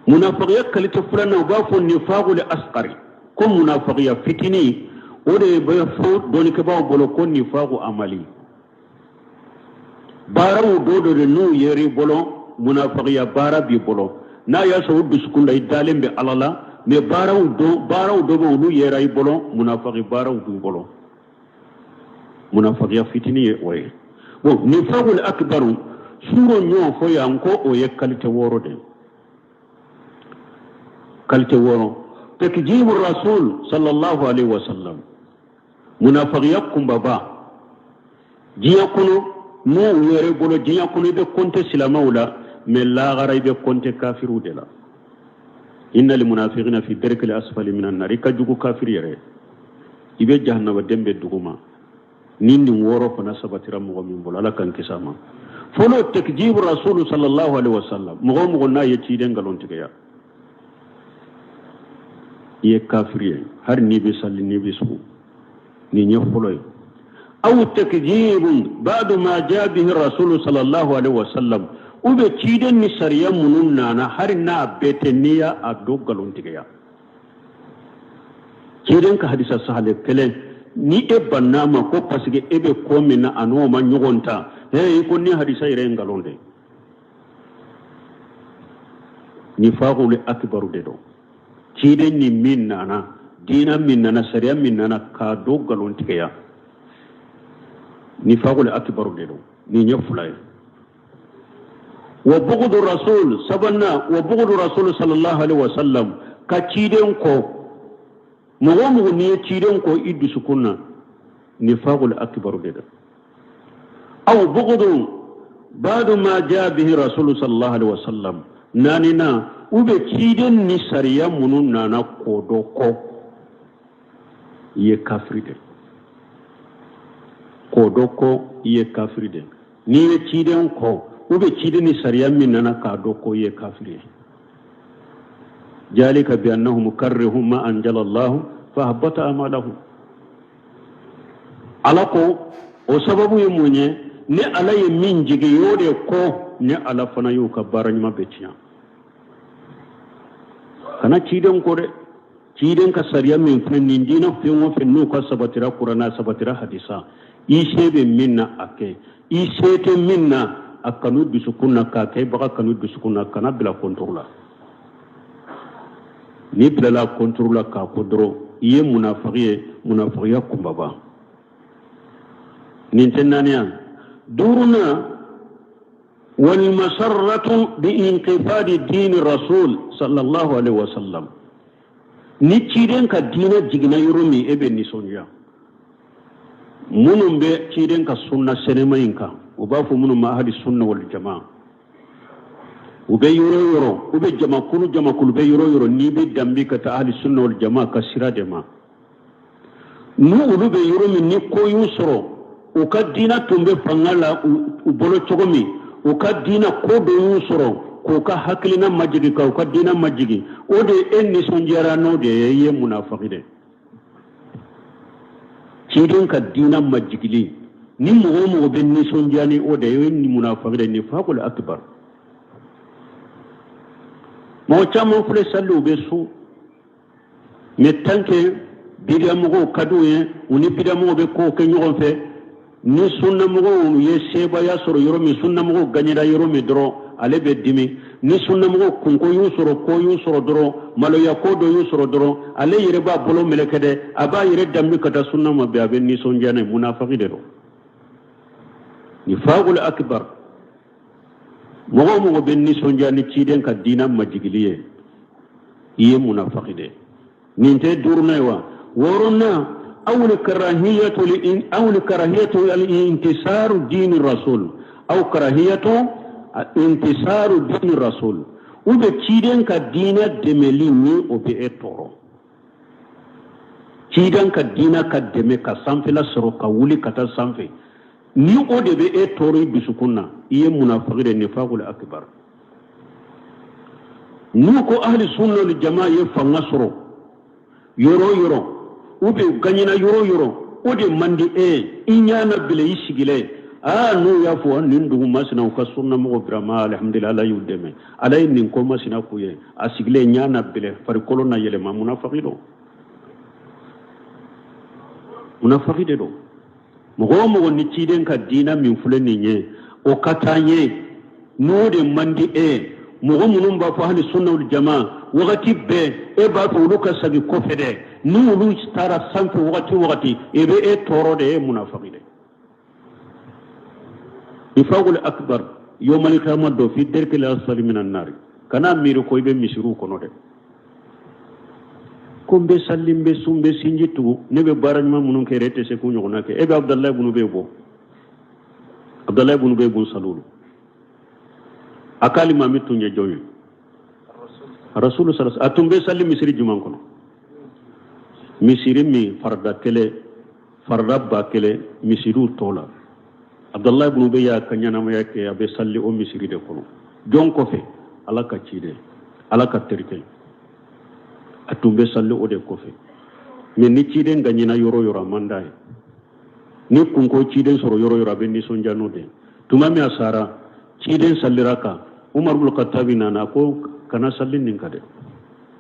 munafagiya kalite filanan u b'a fɔ nifaqul asqari ko munafagiya fitinin o de bɛ fɔ dɔnnikɛbaaw bolo ko nifaqu amali baaraw dɔ dɔ de n'u yer'i bolo munafagiya baara b'i bolo n'a y'a sɔrɔ dusukun la i dalen bɛ ala la mɛ baaraw dɔ baaraw dɔ bɛ olu yera i bolo munafagi baaraw b'i bolo munafagiya fitinin ye o ye bon nifaqul akbaru suro y'o fɔ yan ko o ye kalite wɔɔrɔ de ye kalite wɔɔrɔ takjibu rasul sallallahu alaihi wasallam munafagiya kunbaba diɲɛ kɔnɔ n'u yɛrɛ bolo diɲɛ kɔnɔ i bɛ kɔnte silamɛw la mɛ lahara i bɛ kɔnte kafiriw de la innal munafiqina fi darkil asfali minan nar i ka jugu kafiri yɛrɛ i bɛ jahanamaden bɛɛ duguma ni nin wɔɔrɔ fana sabatira mɔgɔ min bolo ala k'an kisi a ma fɔlɔ takjibu rasulu sallallahu alaihi wasallam mɔgɔ o mɔgɔ n'a ye ciden nkalontigiya i ye kafiri ye hali n'i bɛ sali n'i bɛ sun nin ye fɔlɔ ye Aw takdhibu ba'du ma jaa bihi rasulu sallallahu alaihi wasallam, u bɛ ciden ni sariya minnu nana, hali n'a bɛɛ tɛ, n'i y'a a dɔ nkalontigiya. Ciden ka hadisa sahale kelen, ni e bann'a ma ko parce que e bɛ ko min na a n'o ma ɲɔgɔn ta, he, i ko ni hadisa yɛrɛ ye nkalon de. Nifaqul akbaru de don. Ciden ni min nana, diina min nana, sariya min nana, k'a dɔ nkalontigiya, nifaqul akbaru de don. Nin ye fila ye. Wa bugudu rasul, sabanan, wa bugudu rasul sallallahu alaihi wasallam, ka ciden kɔn. Mɔgɔ o mɔgɔ n'i ye ciden kɔn i dusukun na, nifaqul akbaru de don. Aw bugudu ba'du ma jaa bihi rasulu sallallahu alaihi wasallam, naaninan, u bɛ ciden ni sariya minnu nana k'o dɔ kɔn, i ye kafiri de. K'o dɔ kɔn, i ye kafiri de. N'i ye ciden kɔn, u bɛ ciden ni sariya min nana k'a dɔ kɔn, i ye kafiri ye. Jalika bi annahum karihu ma anzala Allahu fa habata amalahum. Ala ko o sababu ye mun ye? Ni Ala ye min jigin, y'o de kɔn, ni Ala fana y'u ka baara ɲuman bɛɛ tiɲɛ. Kana ciden kɔn dɛ. Ciden ka sariya min filɛ nin, diinɛ fɛn o fɛn n'u ka sabatira kuranna, sabatira hadisa, i se bɛ min na a kɛ, i se tɛ min na a kanu dusukun na, k'a kɛ baga kanu dusukun na, kana bila kɔntoro la. N'i bilala kɔntoro la k'a kɔn dɔrɔn, i ye munafigi ye, munafigiya kunbaba. Nin tɛ naaniya. Duurunan, walmasarratu bi inqifadi diini rasul sallallahu alaihi wasallam. Ni ciden ka diinɛ jiginna yɔrɔ min, e bɛ nisɔndiya. Minnu bɛ ciden ka sunna sɛnɛma in kan, u b'a fɔ minnu ma ahli sunna wal jamaa, u bɛ yɔrɔ o yɔrɔ, u bɛ jamakulu jamakulu bɛ yɔrɔ o yɔrɔ, n'i bɛ danbe ka taa ahli sunna wal jamaa ka sira de ma, n'u olu bɛ yɔrɔ min, ni ko y'u sɔrɔ, u ka diina tun bɛ fanga la u bolo cogo min, u ka diina ko dɔ y'u sɔrɔ k'u ka hakilina majigin, ka u ka diina majigin, o de e nisɔndiyara n'o de ye, i ye munafaki de. Ciden ka diina majigili, ni mɔgɔ o mɔgɔ bɛ nisɔndiya ni o de ye, o ye munafaki de, nifaqul akbar. Mɔgɔ caman filɛ sali, u bɛ sun, mais tant que bidiyamɔgɔw ka d'u ye, u ni bidiyamɔgɔw bɛ kow kɛ ɲɔgɔn fɛ, ni sunnamɔgɔw ye sebaaya sɔrɔ yɔrɔ min, sunnamɔgɔw gaɲɛra yɔrɔ min dɔrɔn, ale bɛ dimi. Ni sunnamɔgɔw kunko y'u sɔrɔ, ko y'u sɔrɔ dɔrɔn, maloya ko dɔ y'u sɔrɔ dɔrɔn, ale yɛrɛ b'a bolo meleke dɛ, a b'a yɛrɛ danbe ka taa sunna ma bɛn, a bɛ nisɔndiya n'a ye. Munafaki de don, nifaqul akbar. Mɔgɔ o mɔgɔ bɛ nisɔndiya ni ciden ka diina majigili ye, i ye munafaki de. Nin tɛ duurunan ye wa? Wɔɔrɔnan, awul karahiyatu awul karahiyatu al intisaru diini rasul, aw karahiyatu intisaru diini rasul, u bɛ ciden ka diinɛ dɛmɛli, ni o bɛ e tɔɔrɔ. Ciden ka diinɛ ka dɛmɛ ka sanfɛla sɔrɔ, ka wuli ka taa sanfɛ, ni o de bɛ e tɔɔrɔ i dusukun na, i ye munafiki de, nifaqul akbar. N'u ko ahli sunna wal jamaa ye fanga sɔrɔ yɔrɔ o yɔrɔ, u bɛ gaɲɛna yɔrɔ o yɔrɔ, o de man di e ye, i ɲɛ na bile i sigilen. Aa, n'u y'a fɔ nin dugu masina, u ka sunna mɔgɔ vraiment, alhamdulillah, Ala y'u dɛmɛ, Ala ye nin ko masina k'u ye, a sigilen ɲɛ na bile, farikolo na yɛlɛma, munafiki don, munafiki de don. Mɔgɔ o mɔgɔ ni ciden ka diina min filɛ nin ye, o ka taa ɲɛ, n'o de man di e ye, mɔgɔ minnu b'a fɔ ahli sunna wal jamaa wagati bɛɛ, e b'a fɛ olu ka segin kɔfɛ dɛ, ni olu taara sanfɛ wagati o wagati, e bɛ e tɔɔrɔ de, e ye munafiki de, nifaqul akbar. Yawmal qiyamah dɔ fi darkil asfali minan nari. Kana miiri ko i bɛ misiriw kɔnɔ dɛ, ko n bɛ sali, n bɛ sun, n bɛ sinji tugu, ne bɛ baara ɲuman minnu kɛ, e tɛ se k'u ɲɔgɔnna kɛ. E bɛ Abudalayi bunu bɛ bɔ, Abudalayi bunu bɛ bun Salulu, a ka alimami tun ye jɔn ye? Rasulu sala. A tun bɛ sali misiri jumɛn kɔnɔ? Misiri min farida kelen, farida 1000 misiriw tɔ la, Abudalayi bunu Ubayi y'a ka ɲɛnamaya kɛ, a bɛ sali o misiri de kɔnɔ. Jɔn kɔfɛ? Ala ka ciden, Ala ka terikɛ, a tun bɛ sali o de kɔfɛ. Mais ni ciden gaɲɛna yɔrɔ o yɔrɔ, a man d'a ye. Ni kunko ciden sɔrɔ yɔrɔ yɔrɔ, a bɛ nisɔndiya n'o de. Tuma min a sara, ciden salira kan, Umar bulu Katabi nana ko kana sali nin kan dɛ,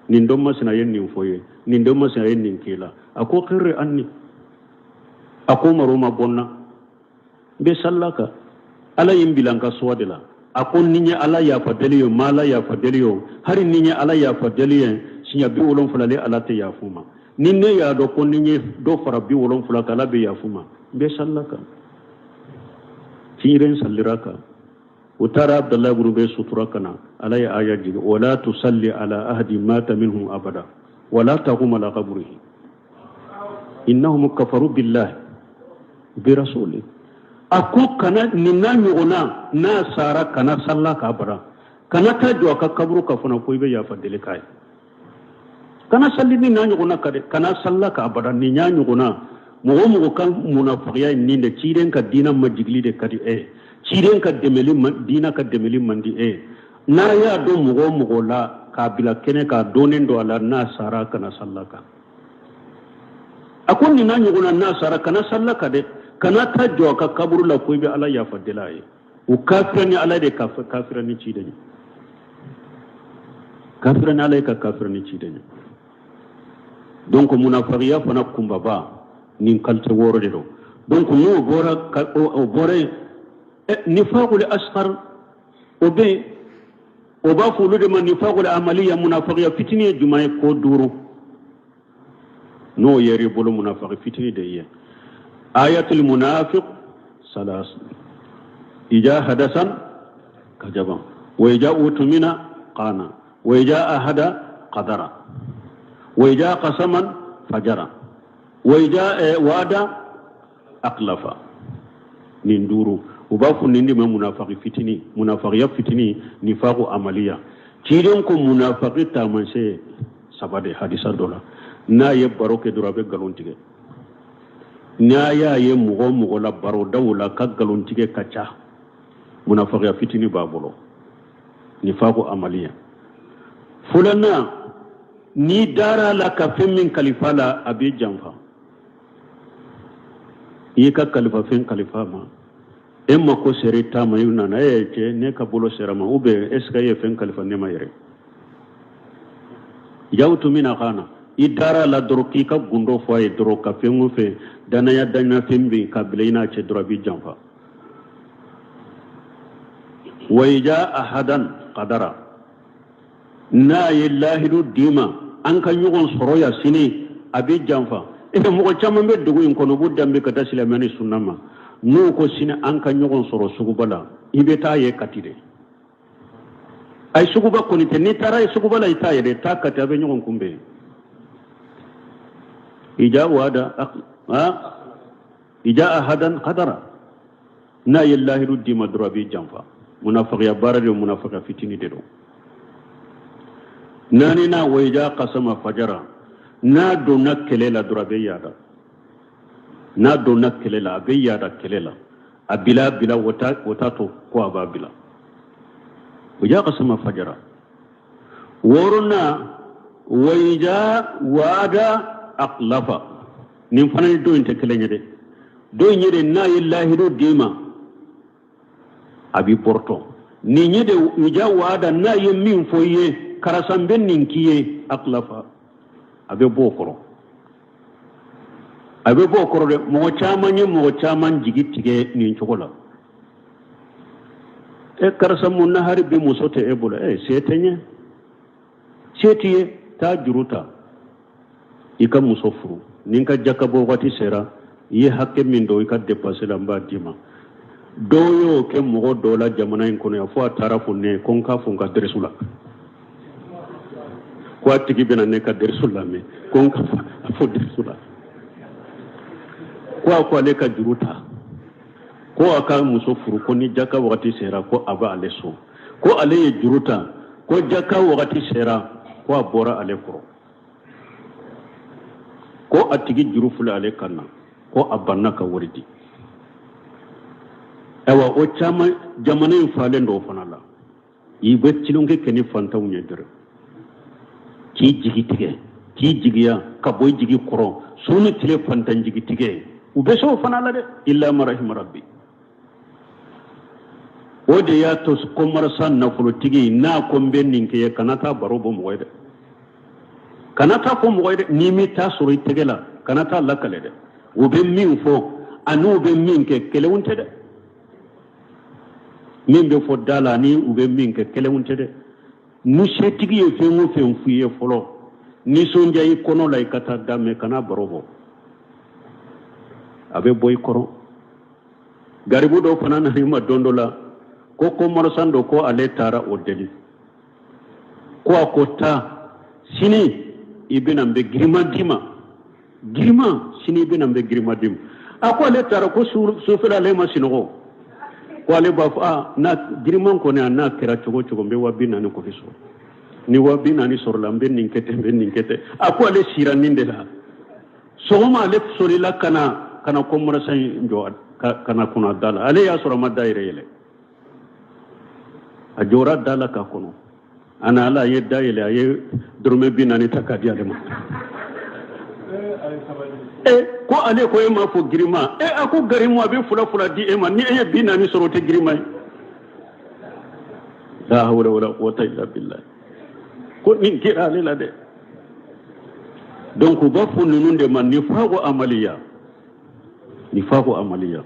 nin don masina ye nin fɔ ye, nin don masina ye nin k'i la. A ko xirri anni. A ko Umaru ma bɔ n na, n bɛ salila kan. Ala ye n bila n ka choix de la. A ko ni n ye Ala yafa deli ye, ma Ala yafa deli ye, hali ni n ye Ala yafa deli ye siɲɛ 70 le, Ala tɛ yafu ma. Ni ne y'a dɔn ko ni n ye dɔ fara 70 kan, Ala bɛ yafu ma, n bɛ salila kan. Ciden salira kan. U taara Abdalahi bun Ubay sutura ka na. Ala ye aya jigin: wala tusalli ala ahadi mata minhum abada wala taqum ala qabrihi innahum kafaru billahi bi rasuli. A ko kana nin n'a ɲɔgɔnna n'a sara, kana salla kan abada, kana taa jɔ a ka kaburu kan fana ko i bɛ yafa deli k'a ye. Kana salli nin n'a ɲɔgɔnna kan dɛ, kana salla kan abada. Nin y'a ɲɔgɔnna mɔgɔ o mɔgɔ ka munafagiya ye nin de. Ciden ka diina majigili de ka di e ye, ciden ka dɛmɛli diina ka dɛmɛli man di e ye. N'a y'a dɔn mɔgɔ o mɔgɔ la k'a bila kɛnɛ k'a dɔnnen don a la, n'a sara, kana salla kan. A ko nin n'a ɲɔgɔnna n'a sara, kana salla kan dɛ, kana taa jɔ a ka kaburu la ko i bɛ Ala yafa deli a ye. U kafira ni Ala de, ka kafira ni ciden ye, kafira ni Ala ye, ka kafira ni ciden ye. Donc munafagiya fana kunbaba nin qualité 6 de don. Donc n'o bɔra, o bɔra yen, nifaqul asghar o bɛ yen, o b'a fɔ olu de ma nifaqul amaliya. Munafagiya fitinin ye jumɛn ye? Ko duuru n'o yɛrɛ bolo, munafaki fitini de ye. Ayatul munafiq salas: ija hadasan kajaba, wa ija utumina qana, wa ija ahada qadara, wa ija qasaman fajara, wa ija wada akhlafa. Nin duuru, u b'a fɔ nin de ma munafaki fitini, munafakiya fitini, nifaku amaliya. Ciden ko munafaki taamasiyɛn saba de hadisa dɔ la: n'a ye baro kɛ dɔrɔn, a bɛ nkalon tigɛ. N'a y'a ye mɔgɔ o mɔgɔ la barodaw la ka nkalon tigɛ ka ca, munafakiya fitini b'a bolo, nifaku amaliya. Filanan, n'i dara a la ka fɛn min kalifa la, a b'i janfa. I y'i ka kalifafɛn kalifa ma, e mako sera i ta ma, i nana: e cɛ, ne ka bolo sera ma, ou bien est ce que e ye fɛn kalifa ne ma yɛrɛ? Ija utumina khana. I dara la dɔrɔn k'i ka gundo fɔ a ye dɔrɔn, ka fɛn o fɛn danaya danaya fɛn bɛ ka bila i n'a cɛ dɔrɔn, a b'i janfa. Wa ija ahadan qadara. N'a ye lahidu d'i ma, an ka ɲɔgɔn sɔrɔ yan sini, a b'i janfa. E mɔgɔ caman bɛ dugu in kɔnɔ, u b'u danbe ka taa silamɛya ni sunna ma. N'u ko sini an ka ɲɔgɔn sɔrɔ suguba la, i bɛ taa ye Kati de. Ayi, suguba kɔni tɛ. N'i taara ye suguba la, i t'a ye dɛ. Taa Kati, a bɛ ɲɔgɔn kunbɛn. Ija wada ija ahadan qadara. N'a ye lahidu d'i ma dɔrɔn, a b'i janfa. Munafagiya baara de, munafagiya fitini de don. Naaninan, wa ija kasama fajara. N'a donna kɛlɛ la dɔrɔn, a bɛ yaada. N'a donna kɛlɛ la, a bɛ yaada kɛlɛ la. A bila bila, o t'a to ko a b'a bila. Wa ija kasama fajara. Wɔɔrɔnan, wa ija waada akhlafa. Nin fana ni dɔ in tɛ kelen ye dɛ. Dɔ in ye de, n'a ye lahidu d'i ma, a b'i bɔrɔtɔ. Nin ye de, ija waada, n'a ye min fɔ i ye, karisa n bɛ nin k'i ye, akhlafa, a bɛ bɔ o kɔrɔ, a bɛ bɔ o kɔrɔ dɛ. Mɔgɔ caman ye mɔgɔ caman jigi tigɛ nin cogo la. E karisa, mun na hari bi muso tɛ e bolo? E se tɛ n ye, se t'i ye, taa juru ta i ka muso furu. Ni n ka jaka bɔ waati sera, i ye hakɛ min don i ka dépense la, n b'a d'i ma. Dɔw y'o kɛ mɔgɔ dɔw la jamana in kɔnɔ yan, fo a taara fo ne ko n k'a fo n ka dɛrɛsu la, ko a tigi bɛna ne ka dɛrɛsu lamɛn, ko n ka fo dɛrɛsu la, ko a ko ale ka juru ta ko a ka muso furu, ko ni jaka wagati sera, ko a bɛ ale sɔn. Ko ale ye juru ta, ko jaka wagati sera, ko a bɔra ale kɔrɔ, ko a tigi juru filɛ ale kan na, ko a banna ka wari di. Ayiwa, o caman jamana in falen don o fana la. I bɛ tulonkɛ kɛ ni fantanw ye dɔrɔn k'i jigi tigɛ, k'i jigiya ka bɔ i jigi kɔrɔ, su ni tile fantan jigi tigɛ. U bɛ se o fana la dɛ, illa ma rahima rabbi. O de y'a to commerçant nafolotigi n'a ko n bɛ nin kɛ ye, kana taa baro bɔ mɔgɔ ye dɛ, kana taa fɔ mɔgɔ ye dɛ. N'i m'i ta sɔrɔ i tɛgɛ la, kana taa lakale dɛ. U bɛ min fɔ ani u bɛ min kɛ, kelenw tɛ dɛ. Min bɛ fɔ da la ani u bɛ min kɛ, kelenw tɛ dɛ. Ni setigi ye fɛn o fɛn f'i ye fɔlɔ, nisɔndiya i kɔnɔ la, i ka taa da mɛ, kana baro bɔ, a bɛ bɔ i kɔrɔ. Garibu dɔ fana nana i ma don dɔ la ko commerçant dɔ ko ale taara o deli, ko a ko taa sini i bɛna n bɛ giriman d'i ma, giriman, sini i bɛna n bɛ giriman d'i ma. A ko ale taara, ko sufɛla ale ma sinɔgɔ, ko ale b'a fɔ aa n'a giriman kɔni a n'a kɛra cogo o cogo, n bɛ 40 000 kɔni sɔrɔ, ni 40 000 sɔrɔla n bɛ nin kɛ ten, n bɛ nin kɛ ten. A ko ale sira nin de la. Sɔgɔma ale solila ka na ka na commerçant in jɔ ka na kɔnɔ da la. Ale y'a sɔrɔ a ma da yɛrɛ yɛlɛ, a jɔra da la k'a kɔnɔ. A na ala, a ye da yɛlɛ, a ye dɔrɔmɛ 40 ta k'a di ale ma. E ko ale ko e m'a fɔ girima? E a ko garimu a bɛ fila fila di e ma, ni e ye 40 sɔrɔ, o tɛ girima ye? La hawla wala quwwata illa billah. Ko nin kɛra ale la dɛ. Donc u b'a fɔ ninnu de ma nifaku amaliya, nifaku amaliya.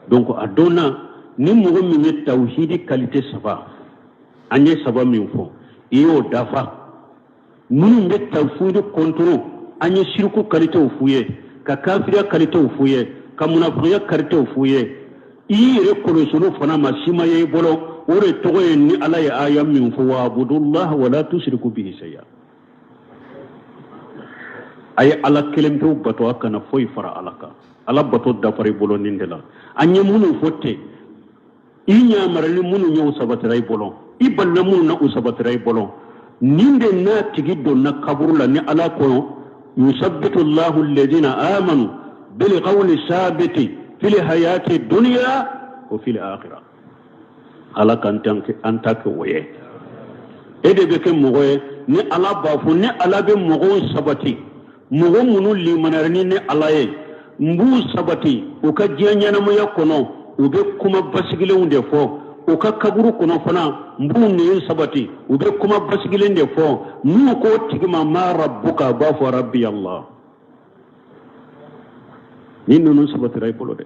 Donc a dɔnna ni mɔgɔ min ye tawhidi qualité saba, an ye saba min fɔ, i y'o dafa. Minnu bɛ tawhidi contre, an ye siriku qualitéw f'u ye, ka kafiriya qualitéw f'u ye, ka munafigiya qualitéw f'u ye, i y'i yɛrɛ kɔlɔsi olu fana ma, si ma ye i bolo. O de tɔgɔ ye ni Ala ye aya min fɔ, wa abudullah wala tusiriku bihi shay'a, a ye Ala kelen pewu bato, a kana foyi fara Ala kan. Ala bato dafara i bolo nin de la. An ye minnu fɔ ten, i ɲamarali minnu ye, u sabatira i bolo, i balila minnu na, u sabatira i bolo. Nin de n'a tigi donna kaburu la, ni Ala ko yusabbitu llahu alladhina amanu bil qawli sabiti fil hayati dunya wa fil akhirah. Ala ka an ta kɛ o ye. E de bɛ kɛ mɔgɔ ye ni Ala b'a fɔ ni Ala bɛ mɔgɔw sabati, mɔgɔ minnu limaniyara ni ne Ala ye, n b'u sabati u ka diɲɛ ɲɛnamaya kɔnɔ, u bɛ kuma basigilenw de fɔ. U ka kaburu kɔnɔ fana, n b'u nɛn sabati, u bɛ kuma basigilen de fɔ. N'u k'o tigi ma ma rabbuka, a b'a fɔ rabbi Allah. Ni ninnu sabatira i bolo dɛ,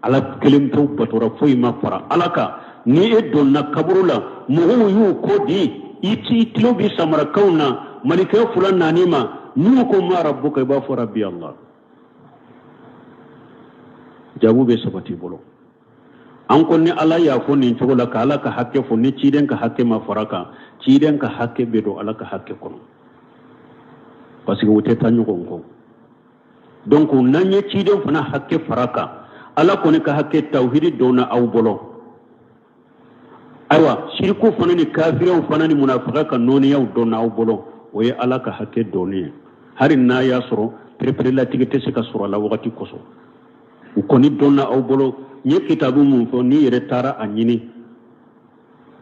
Ala kelen pewu batora, foyi ma fara Ala kan. Ni e donna kaburu la, mɔgɔw y'u kɔ di i t'i tulo bi samarakaw na, malikɛ fila naani ma, n'u ko ma rabbuka, i b'a fɔ rabbi Allah. Jaabu bɛ sabati i bolo. An ko ni Ala y'a fɔ nin cogo la, ka Ala ka hakɛ fɔ, ni ciden ka hakɛ ma fara kan, ciden ka hakɛ bɛ don Ala ka hakɛ kɔnɔ, parce que u tɛ taa ɲɔgɔn kɔ. Donc n'an ye ciden fana hakɛ fara kan, Ala kɔni ka hakɛ tawhidi donna aw bolo. Ayiwa, siriku fana ni kafiriyaw fana ni munafiga ka nɔɔniyaw donna aw bolo, o ye Ala ka hakɛ dɔnni ye. Hali n'a y'a sɔrɔ pereperelatigɛ tɛ se ka sɔrɔ a la wagati kosɔn, u kɔni donna aw bolo. N ye kitabu mun fɔ, n'i yɛrɛ taara a ɲini,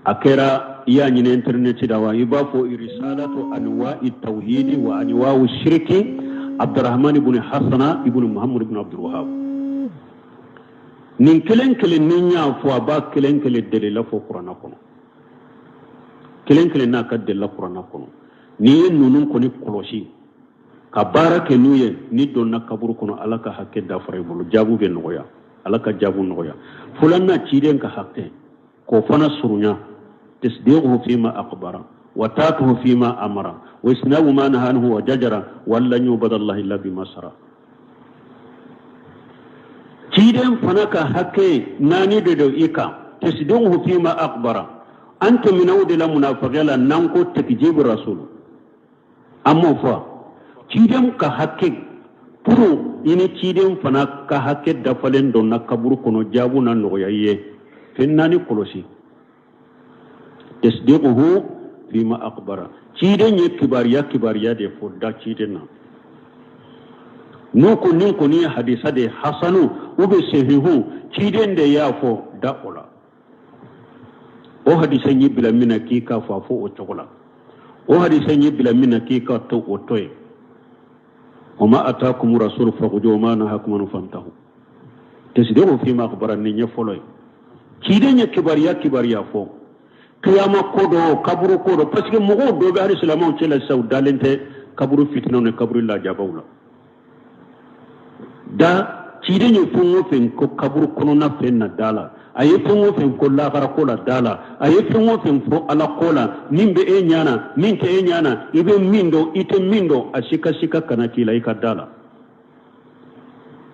a kɛra i y'a ɲini internet la wa, i b'a fɔ risalatu anwa'i tawhidi wa anwa'u shiriki, Abdurrahman ibn Hasana ibn Muhammad ibn Abdul Wahhab. Nin kelen kelen ni n y'a fɔ, a b'a kelen kelen delila fɔ kuranna kɔnɔ, kelen kelen n'a ka delila kuranna kɔnɔ. N'i ye ninnu kɔni kɔlɔsi ka baara kɛ n'u ye, n'i donna kaburu kɔnɔ, Ala ka hakɛ dafara i bolo, jaabu bɛ nɔgɔya, Ala ka jaabu nɔgɔya. Filanan, ciden ka hakɛ k'o fana surunya, tasdiquhu fima akhbara wa taatuhu fima amara wa isnabu ma naha anhu wa jajara wa lan yubada Allah illa bima sara. Ciden fana ka hakɛ naani de don i kan, tasdiquhu fima akhbara. An tɛmɛna o de la munafiqiya la, n'an ko takjibu rasul, an m'o fɔ. Ciden ka hakɛ pour i ni ciden fana ka hakɛ dafalen donna kaburu kɔnɔ, jaabu na nɔgɔya i ye. Fɛn naani kɔlɔsi, tasdiquhu fima akhbara. Ciden ye kibaruya kibaruya de fɔ, da ciden na. N'u ko nin kɔni ye hadisa de ye hasanu ou bien sahihu, ciden de y'a fɔ, da o la. O hadisa y'i bila min na k'i k'a fɔ, a fɔ o cogo la. O hadisa y'i bila min na k'i ka to, o to yen. Wa ma atakum rasul fakhuzuhu wa ma nahakum anhu fantahu. Tasidiku fima akbara nin ye fɔlɔ ye. Ciden ye kibaruya kibaruya fɔ kiyama ko dɔ, kaburu ko dɔ, parce que mɔgɔw dɔ bɛ hali silamɛw cɛ la sisan, u dalen tɛ kaburu fitinaw ni kaburu lajabaw la. Da ciden ye fɛn o fɛn ko kaburu kɔnɔna fɛn na da la, a ye fɛn o fɛn ko lahara ko la da la, a ye fɛn o fɛn fɔ ala ko la, min bɛ e ɲɛ na, min tɛ e ɲɛ na, i bɛ min dɔn, i tɛ min dɔn, a si ka sika kana k'i la, i ka da la.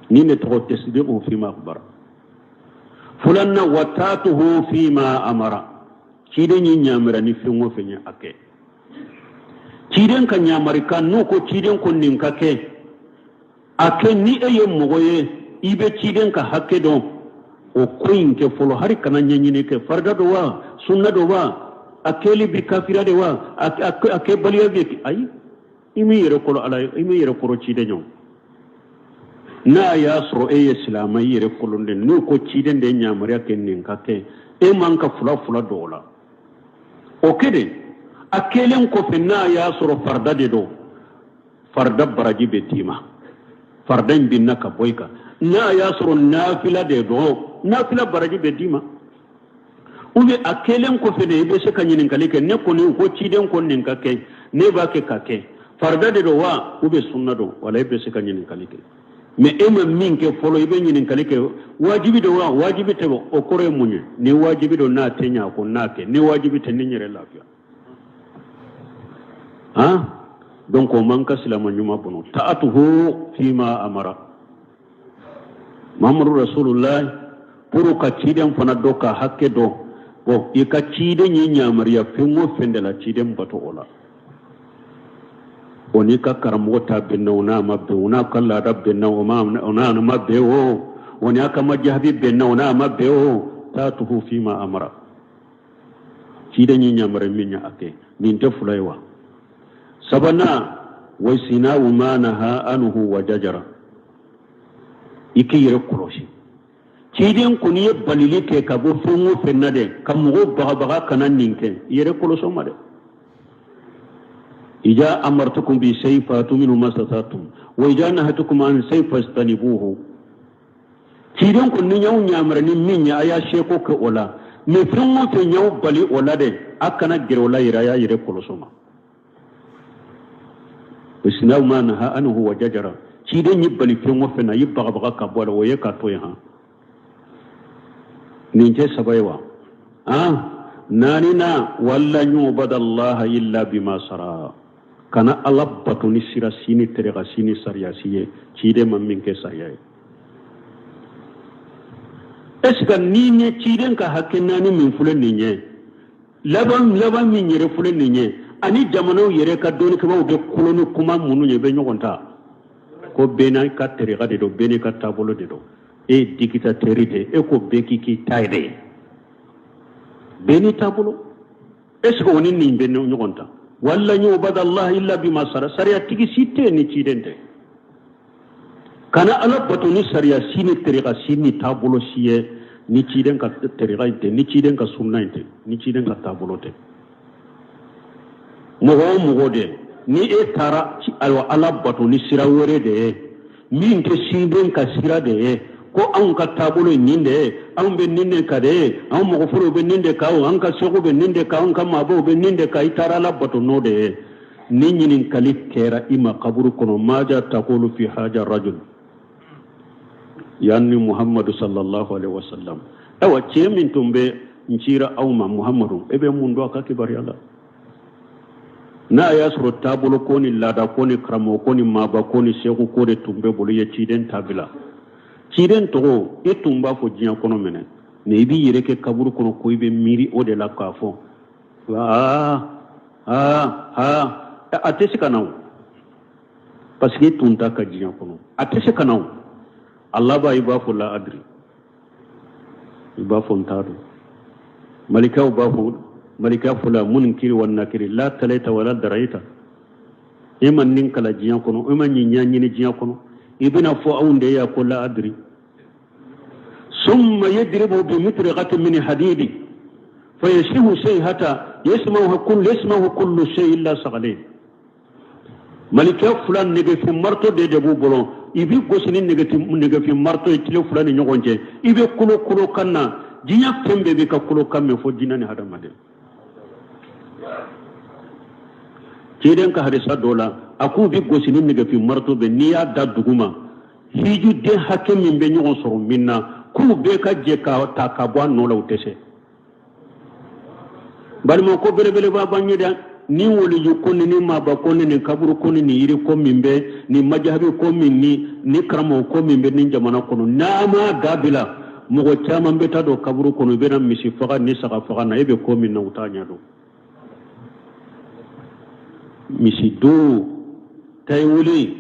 Nin de tɔgɔ tasidiku fima akbara. Filanan, wa taatuhu fima amara. Ciden ye ɲamara ni fɛn o fɛn ye, a kɛ. Ciden ka ɲamarikan, n'u ko ciden ko nin ka kɛ, a kɛ. Ni e ye mɔgɔ ye, i bɛ ciden ka hakɛ dɔn, o ko in kɛ fɔlɔ. Hali kana ɲɛɲini kɛ, farida don wa, sunna don wa, a kɛli bi kafira de wa, a kɛbaliya bi, ayi, i m'i yɛrɛ kɔrɔ ala ye, i m'i yɛrɛ kɔrɔ ciden ye. N'a y'a sɔrɔ e ye silamɛ, i yɛrɛ kolon de. N'u ko ciden de ye yamaruya kɛ nin ka kɛ, e man ka fila fila don o la, o kɛ de. A kɛlen kɔfɛ, n'a y'a sɔrɔ farida de don, farida baraji bɛ d'i ma, farida in binna ka bɔ i kan. N'a y'a sɔrɔ nafila de don, nafila baraji bɛ d'i ma. Ou bien a kɛlen kɔfɛ de, i bɛ se ka ɲininkali kɛ: ne kɔni ko ciden ko nin ka kɛ, ne b'a kɛ ka kɛ, farida de don wa, ou bien sunna don? Wala i bɛ se ka ɲininkali kɛ. Mais e ma min kɛ fɔlɔ, i bɛ ɲininkali kɛ wajibi don wa, wajibi tɛ? O kɔrɔ ye mun ye? Ni wajibi don, n'a tɛ ɲɛ, a ko n'a kɛ. Ni wajibi tɛ, ni n yɛrɛ lafiya. Han, donc o man ka silama ɲuman bɔnɔ. Taatuhu fima amara Muhammadu Rasulullah. Pour ka ciden fana dɔn, ka hakɛ dɔn, bon, i ka ciden ye yamaruya fɛn o fɛn de la, ciden bato o la. O n'i ka karamɔgɔ ta bɛnna o, n'a ma bɛn o, n'a ka laada bɛnna o, o n'a ma bɛn o, o n'a ka majahabi bɛnna o, n'a ma bɛn o, taatuhu fima amara. Ciden ye yamaruya min ye, a kɛ. Nin tɛ fila ye wa? Sabanan, wajtinabu ma naha anhu wa jajara. I k'i yɛrɛ kɔlɔsi. Ciden kɔni ye balili kɛ ka bɔ fɛn o fɛn na dɛ, ka mɔgɔw bagabaga kana nin kɛ, i yɛrɛ kɔlɔsi o ma dɛ. Ija amartukum bi shay fatu minhu mastata'tum wa ija nahatukum an shay fajtanibuhu. Ciden ko ni y'aw yamari ni min ye, a y'a seko kɛ o la. Mais fɛn o fɛn y'aw bali o la dɛ, a kana gɛrɛ o la yɛrɛ, a y'a yɛrɛ kɔlɔsi o ma. Wajtinabu ma naha anhu wa jajara. Ciden y'i bali fɛn o fɛn na, a y'i bagabaga ka bɔ a la, o ye ka to yen. Han, nin tɛ saba ye wa? Han, naaninan, wa alla yubada allaha illa bima sara. Kana ala bato ni sira si ni tereka si ni sariya si ye, ciden ma min kɛ sariya ye. Est ce que ni ye ciden ka hakɛ naani min filɛ nin ye, laban laban min yɛrɛ filɛ nin ye, ani jamanaw yɛrɛ ka dɔnnikɛbaaw bɛ kolon ni kuma minnu ye, bɛ ɲɔgɔn ta ko bɛɛ n'a ka terika de don, bɛɛ n'i ka taabolo de don. E ye dictateur de ye, e ko bɛɛ k'i k'i ta yɛrɛ ye, bɛɛ n'i taabolo. Est ce que o ni nin bɛ ɲɔgɔn ta? Wa alla yubada allah illa bima sara. Sariya tigi si tɛ yen ni ciden tɛ. Kana ala bato ni sariya si ni terika si ni taabolo si ye, ni ciden ka terika in tɛ, ni ciden ka sunna in tɛ, ni ciden ka taabolo tɛ. Mɔgɔ o mɔgɔ de, ni e taara ayiwa ala bato ni sira wɛrɛ de ye min tɛ ciden ka sira de ye, ko anw ka taabolo ye nin de ye, anw bɛ nin de kan de ye, anw mɔgɔ fɔlɔw bɛ nin de kan, an ka sekuw bɛ nin de kan, anw ka maabaw bɛ nin de kan, i taara ala bato n'o de ye, ni ɲininkali kɛra i ma kaburu kɔnɔ, maja takulu fi haja rajul yanni Muhammadu sallallahu alaihi wasallam. Ayiwa, cɛ min tun bɛ n cira aw ma, Muhammadu, e bɛ mun dɔn a ka kibaruya la? N'a y'a sɔrɔ taabolo ko ni laada ko ni karamɔgɔ ko ni maaba ko ni seku ko de tun bɛ bolo, i ye ciden ta bila, ciden tɔgɔ e tun b'a fɔ diɲɛ kɔnɔ minɛ, mais i b'i yɛrɛ kɛ kaburu kɔnɔ ko i bɛ miiri o de la k'a fɔ aa aa aa, a tɛ se ka na o, parce que e tun t'a ka diɲɛ kɔnɔ, a tɛ se ka na o. A laban, i b'a fɔ la adri, i b'a fɔ n t'a dɔn. Malikaw b'a fɔ, malika fɔla munkiri wa nakiri, la talaita wala daraita. E ma nin kalan diɲɛ kɔnɔ, e ma nin ɲɛɲini diɲɛ kɔnɔ, i bɛna fɔ anw de ya ko la adri. Summa yadribu bi mitraqatin min hadidi fayasihu sayhata yasma'uhu kullu shay illa saqalain. Malikɛ fila, nɛgɛfin marteau de b'u bolo. I b'i gosi ni nɛgɛfin marito ye tile fila ni ɲɔgɔn cɛ. I bɛ kolo kolo kan na, diɲɛ fɛn bɛɛ b'i ka kolo kan mɛn, fo jinɛ ni hadamaden. Ciden ka hadisa dɔ la, a k'u bɛ gosi ni nɛgɛfin marito bɛ, n'i y'a da duguma, hijuden hakɛ min bɛ ɲɔgɔn sɔrɔ min na, k'u bɛɛ ka jɛ k'a ta ka bɔ a nɔ la, u tɛ se. Balima, ko belebeleba b'an ɲɛ dɛ. Ni waliju ko ni ni maaba ko ni nin kaburu ko ni nin yiri ko min bɛ nin majahabi ko min ni ni karamɔgɔ ko min bɛ nin jamana kɔnɔ, n'a ma dabila, mɔgɔ caman bɛ taa don kaburu kɔnɔ, i bɛna misi faga ni saga faga na, e bɛ ko min na, u t'a ɲɛ dɔn. Misi don tayi wuli,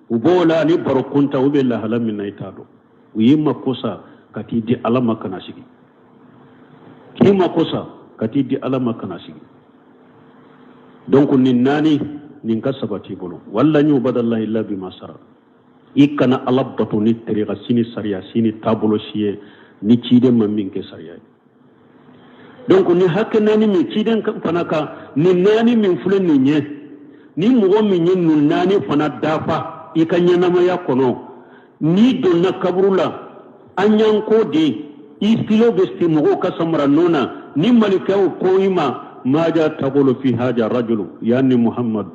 u b'o la ni baro kunta, u bɛ lahala min na, i t'a dɔn. U y'i mako sa ka t'i di Ala ma ka na sigi, k'i mako sa ka t'i di Ala ma ka na sigi. Donc nin naani nin ka sabati i bolo. Wala yubadallahi illa bima sara. I kana Ala bato ni tariqa si ni sariya si ni taabolo si ye ni ciden ma min kɛ sariya ye. Donc ni hakɛ naani min ciden fana ka nin naani min filɛ nin ye, ni mɔgɔ min ye nin naani fana dafa i ka ɲɛnamaya kɔnɔ, n'i donna kaburu la, an y'an ko de i filo bɛ se mɔgɔw ka samara nɔ na, ni malikaw ko i ma maja taqulu fi haja rajulu yani Muhammad,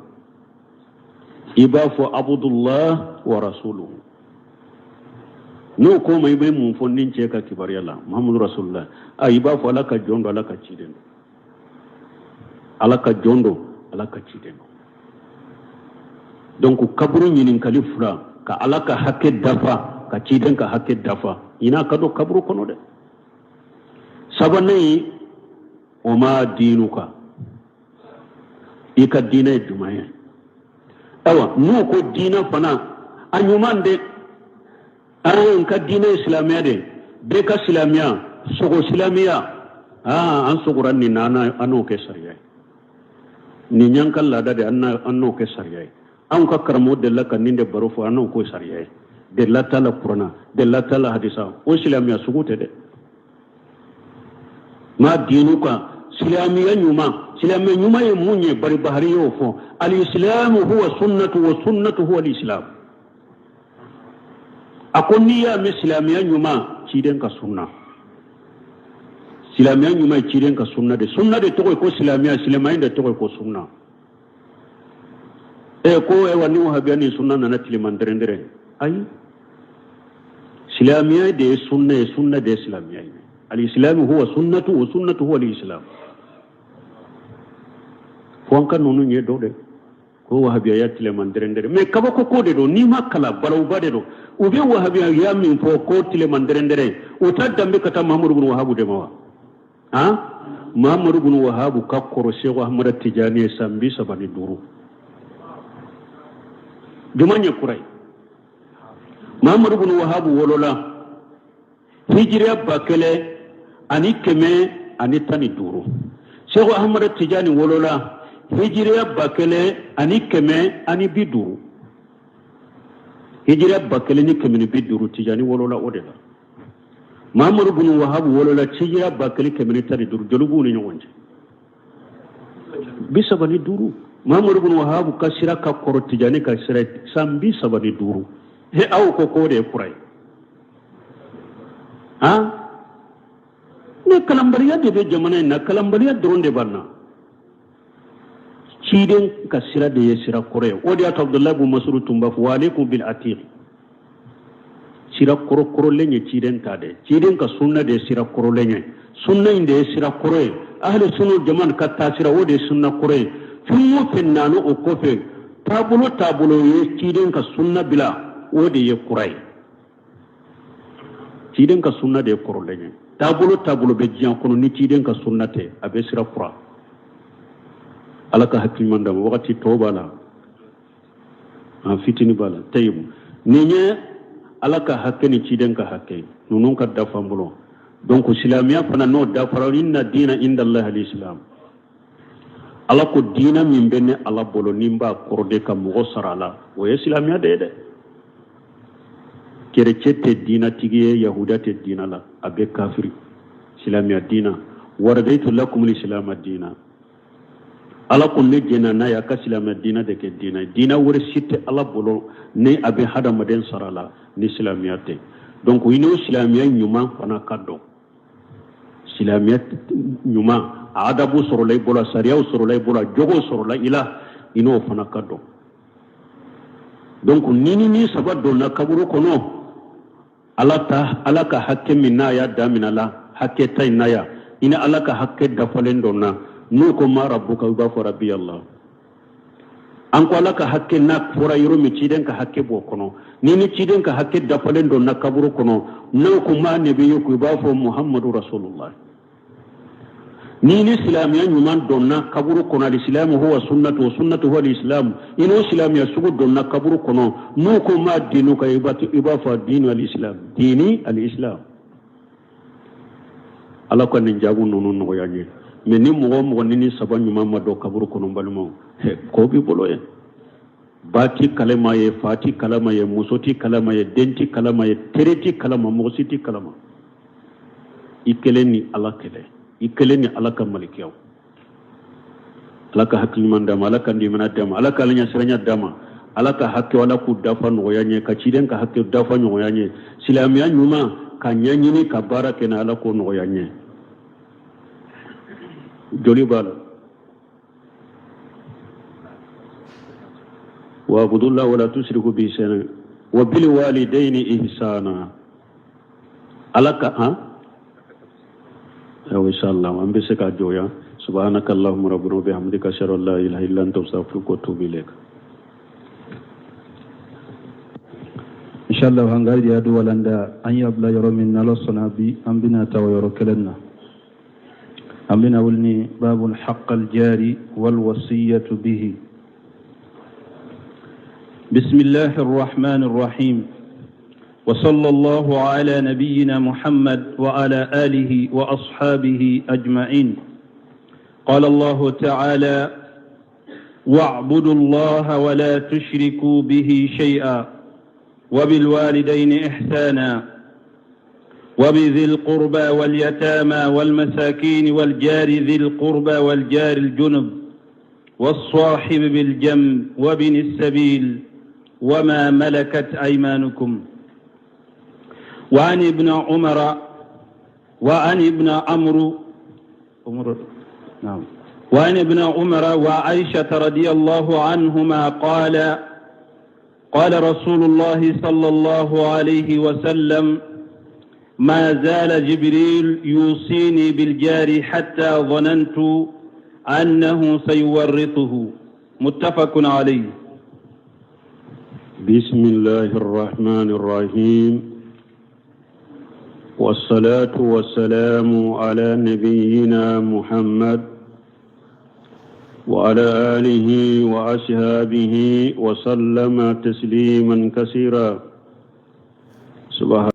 i b'a fɔ abudullah wa rasuluhu. N'o ko ma i bɛ mun fɔ nin cɛ ka kibaruya la, Muhammadu rasulullah, a i b'a fɔ Ala ka jɔn don, Ala ka ciden don, Ala ka jɔn don, Ala ka ciden don. Donc kaburu ɲininkali fila, ka Ala ka hakɛ dafa, ka ciden ka hakɛ dafa, ɲin'a ka don kaburu kɔnɔ dɛ. Sabanan ye o ma diinuka, i ka diinɛ ye jumɛn ye? Ayiwa, n'u ko diinɛ fana a ɲuman dɛ, an ka diinɛ ye silamɛya de, bɛɛ ka silamɛya, sogo silamɛya, aa an sogora nin na, an n'o kɛ sariya ye. Nin y'an ka laada de, an n'o kɛ sariya ye. Anw ka karamɔgɔ delila ka nin de baro fɔ, an n'o k'o sariya ye. Delila t'a la kurana, delila t'a la hadisa, o silamɛya sugu tɛ dɛ. Ma diinuka, silamɛya ɲuman, silamɛya ɲuman ye mun ye? Bari Bahari y'o fɔ, alisilamu huwa sunnatu wa sunnatu huwa alislam. A ko n'i y'a mɛn silamɛya ɲuman, ciden ka sunna. Silamɛya ɲuman ye ciden ka sunna de. Sunna de tɔgɔ ye ko silamɛya, silamɛya de tɔgɔ ye ko sunna. E ko ewa ni wahabiya ni sunna nana tileman dɛrɛndɛrɛ, ayi, silamɛya de ye sunna ye, sunna de ye silamɛya ye. Alisilamu huwa sunnatu wa sunnatu huwa alislam. Fo an ka ninnu ɲɛ dɔn dɛ, ko wahabiyaya tileman dɛrɛndɛrɛ, mais kabako ko de don, n'i ma kalan, balawuba de don. U bɛ wahabiyaya min fɔ ko tileman dɛrɛndɛrɛ, u ta danbe ka taa Mahamadu bin Wahabu de ma wa? Han, Mahamadu bin Wahabu ka kɔrɔ Seku Ahmada Tijani ye san 35. Juma ye kura ye. Mahamadu bin Wahabu wolola hijiriya 1115. Seku Ahmada Tijani wolola hijiriya 1150. Hijiriya 1150, Tijani wolola o de la. Mahamadu bin Wahabu wolola hijiriya 1115. Joli b'u ni ɲɔgɔn cɛ? 35. Mahamadu bin Wahabu ka sira ka kɔrɔ Tijani ka sira san 35. He, aw ko k'o de ye kura ye. Han, ne kalanbaliya de bɛ jamana in na, kalanbaliya dɔrɔn de b'an na. Ciden ka sira de ye sira kɔrɔ ye. O de y'a to Abudulayi bun Masudu tun b'a fɔ wa aleykum bil atiq. Sira kɔrɔ kɔrɔlen ye ciden ta de, ciden ka sunna de ye sira kɔrɔlen ye, sunna in de ye sira kɔrɔ ye. Ahli sunna jama ka taasira, o de ye sunna kɔrɔ ye. Fɛn o fɛn nana o kɔfɛ, taabolo taabolo ye ciden ka sunna bila, o de ye kura ye. Ciden ka sunna de ye kɔrɔlen ye. Taabolo taabolo bɛ diɲɛ kɔnɔ, ni ciden ka sunna tɛ, a bɛ sira kura. Ala ka hakili ɲuman d'an ma. Wagati tɔw b'a la, an fitini b'a la. Tayibu, nin ye Ala ka hakɛ ni ciden ka hakɛ, ninnu ka dafa an bolo. Donc silamɛya fana n'o dafara, inna diina inda Allahi al-islam. Ala ko diina min bɛ ne Ala bolo, ni n b'a kɔrɔde ka mɔgɔ sara a la, o ye silamɛya de ye dɛ. Kerecɛ tɛ diinatigi ye, yahuda tɛ diina la, a bɛ kafiri. Silamɛya diina, waraditu lakum lisilama diina. Ala ko ne jɛnna n'a ye a ka silamɛ diinɛ de kɛ diinɛ ye. Diinɛ wɛrɛ si tɛ Ala bolo ni a bɛ hadamaden sara la ni silamɛya tɛ. Donc i n'o silamɛya ɲuman fana ka dɔn. Silamɛya ɲuman, a adabu sɔrɔla i bolo, a sariyaw sɔrɔla i bolo, a jogow sɔrɔla i la, i n'o fana ka dɔn. Donc ni ni saba donna kaburu kɔnɔ, Ala ta Ala ka hakɛ min n'a y'a damina la hakɛ ta in na yan, i ni Ala ka hakɛ dafalen donna, n'u ko ma rabbuka, i b'a fɔ rabbi Allah. An ko Ala ka hakɛ n'a fɔra yɔrɔ min, ciden ka hakɛ b'o kɔnɔ. Ni ni ciden ka hakɛ dafalen donna kaburu kɔnɔ, n'u ko ma nabiyuka, i b'a fɔ Muhammadu rasulullah. Ni ni silamɛya ɲuman donna kaburu kɔnɔ, alisilamu huwa sunnatu wa sunnatu huwa alisilamu, i n'o silamɛya sugu donna kaburu kɔnɔ, n'u ko ma dinuka, i b'a fɔ dinu alisilam, dini alisilam. Ala ka nin jaabu ninnu nɔgɔya n ye. Mais ni mɔgɔ o mɔgɔ ni ni saba ɲuman ma don kaburu kɔnɔ, n balimaw, ko b'i bolo ye. Ba ti kalama ye, fa ti kalama ye, muso ti kalama ye, den ti kalama ye, tere ti kalama, mɔgɔ si ti kalama. I kelen ni Ala kɛlɛ, i kelen ni Ala ka malikiyaw. Ala ka hakili ɲuman d'an ma, Ala ka limaniya d'an ma, Ala ka Ala ɲɛsiranya d'an ma, Ala ka hakɛ Ala k'u dafa nɔgɔya ɲɛ, ka ciden ka hakɛ dafa nɔgɔya ɲɛ, silamɛya ɲuman ka ɲɛɲini ka baara kɛ na, Ala k'o nɔgɔya ɲɛ. Joli b'a la. Wa'budullah wala tushriku bihi shay'an wa bil walidayni ihsana. Ala ka han ayiwa, inshallah an bɛ se ka jɔ yan. Subhanaka allahumma rabbana wa bihamdika, ashhadu an la ilaha illa anta, astaghfiruka wa atubu ilayk. Inshallah an ka riyadu walanda an y'a bila yɔrɔ min, n'Ala sɔnna bi an bɛna taa o yɔrɔ kelen na. An bɛna wuli ni babun haqqal jari wal wasiyatu bihi. بسم الله الرحمن الرحيم، وصلى الله على نبينا محمد وعلى آله وأصحابه أجمعين. قال الله تعالى: واعبدوا الله ولا تشركوا به شيئا وبالوالدين إحسانا وبذي القربى واليتامى والمساكين والجار ذي القربى والجار الجنب والصاحب بالجنب وابن السبيل وما ملكت أيمانكم. وعن ابن عمر وعن ابن عمرو نعم وعن ابن عمر وعائشة رضي الله عنهما قال: قال رسول الله صلى الله عليه وسلم: ما زال جبريل يوصيني بالجار حتى ظننت أنه سيورثه. متفق عليه. بسم الله الرحمن الرحيم، والصلاة والسلام على نبينا محمد وعلى آله وأصحابه وسلم تسليما كثيرا. سبحان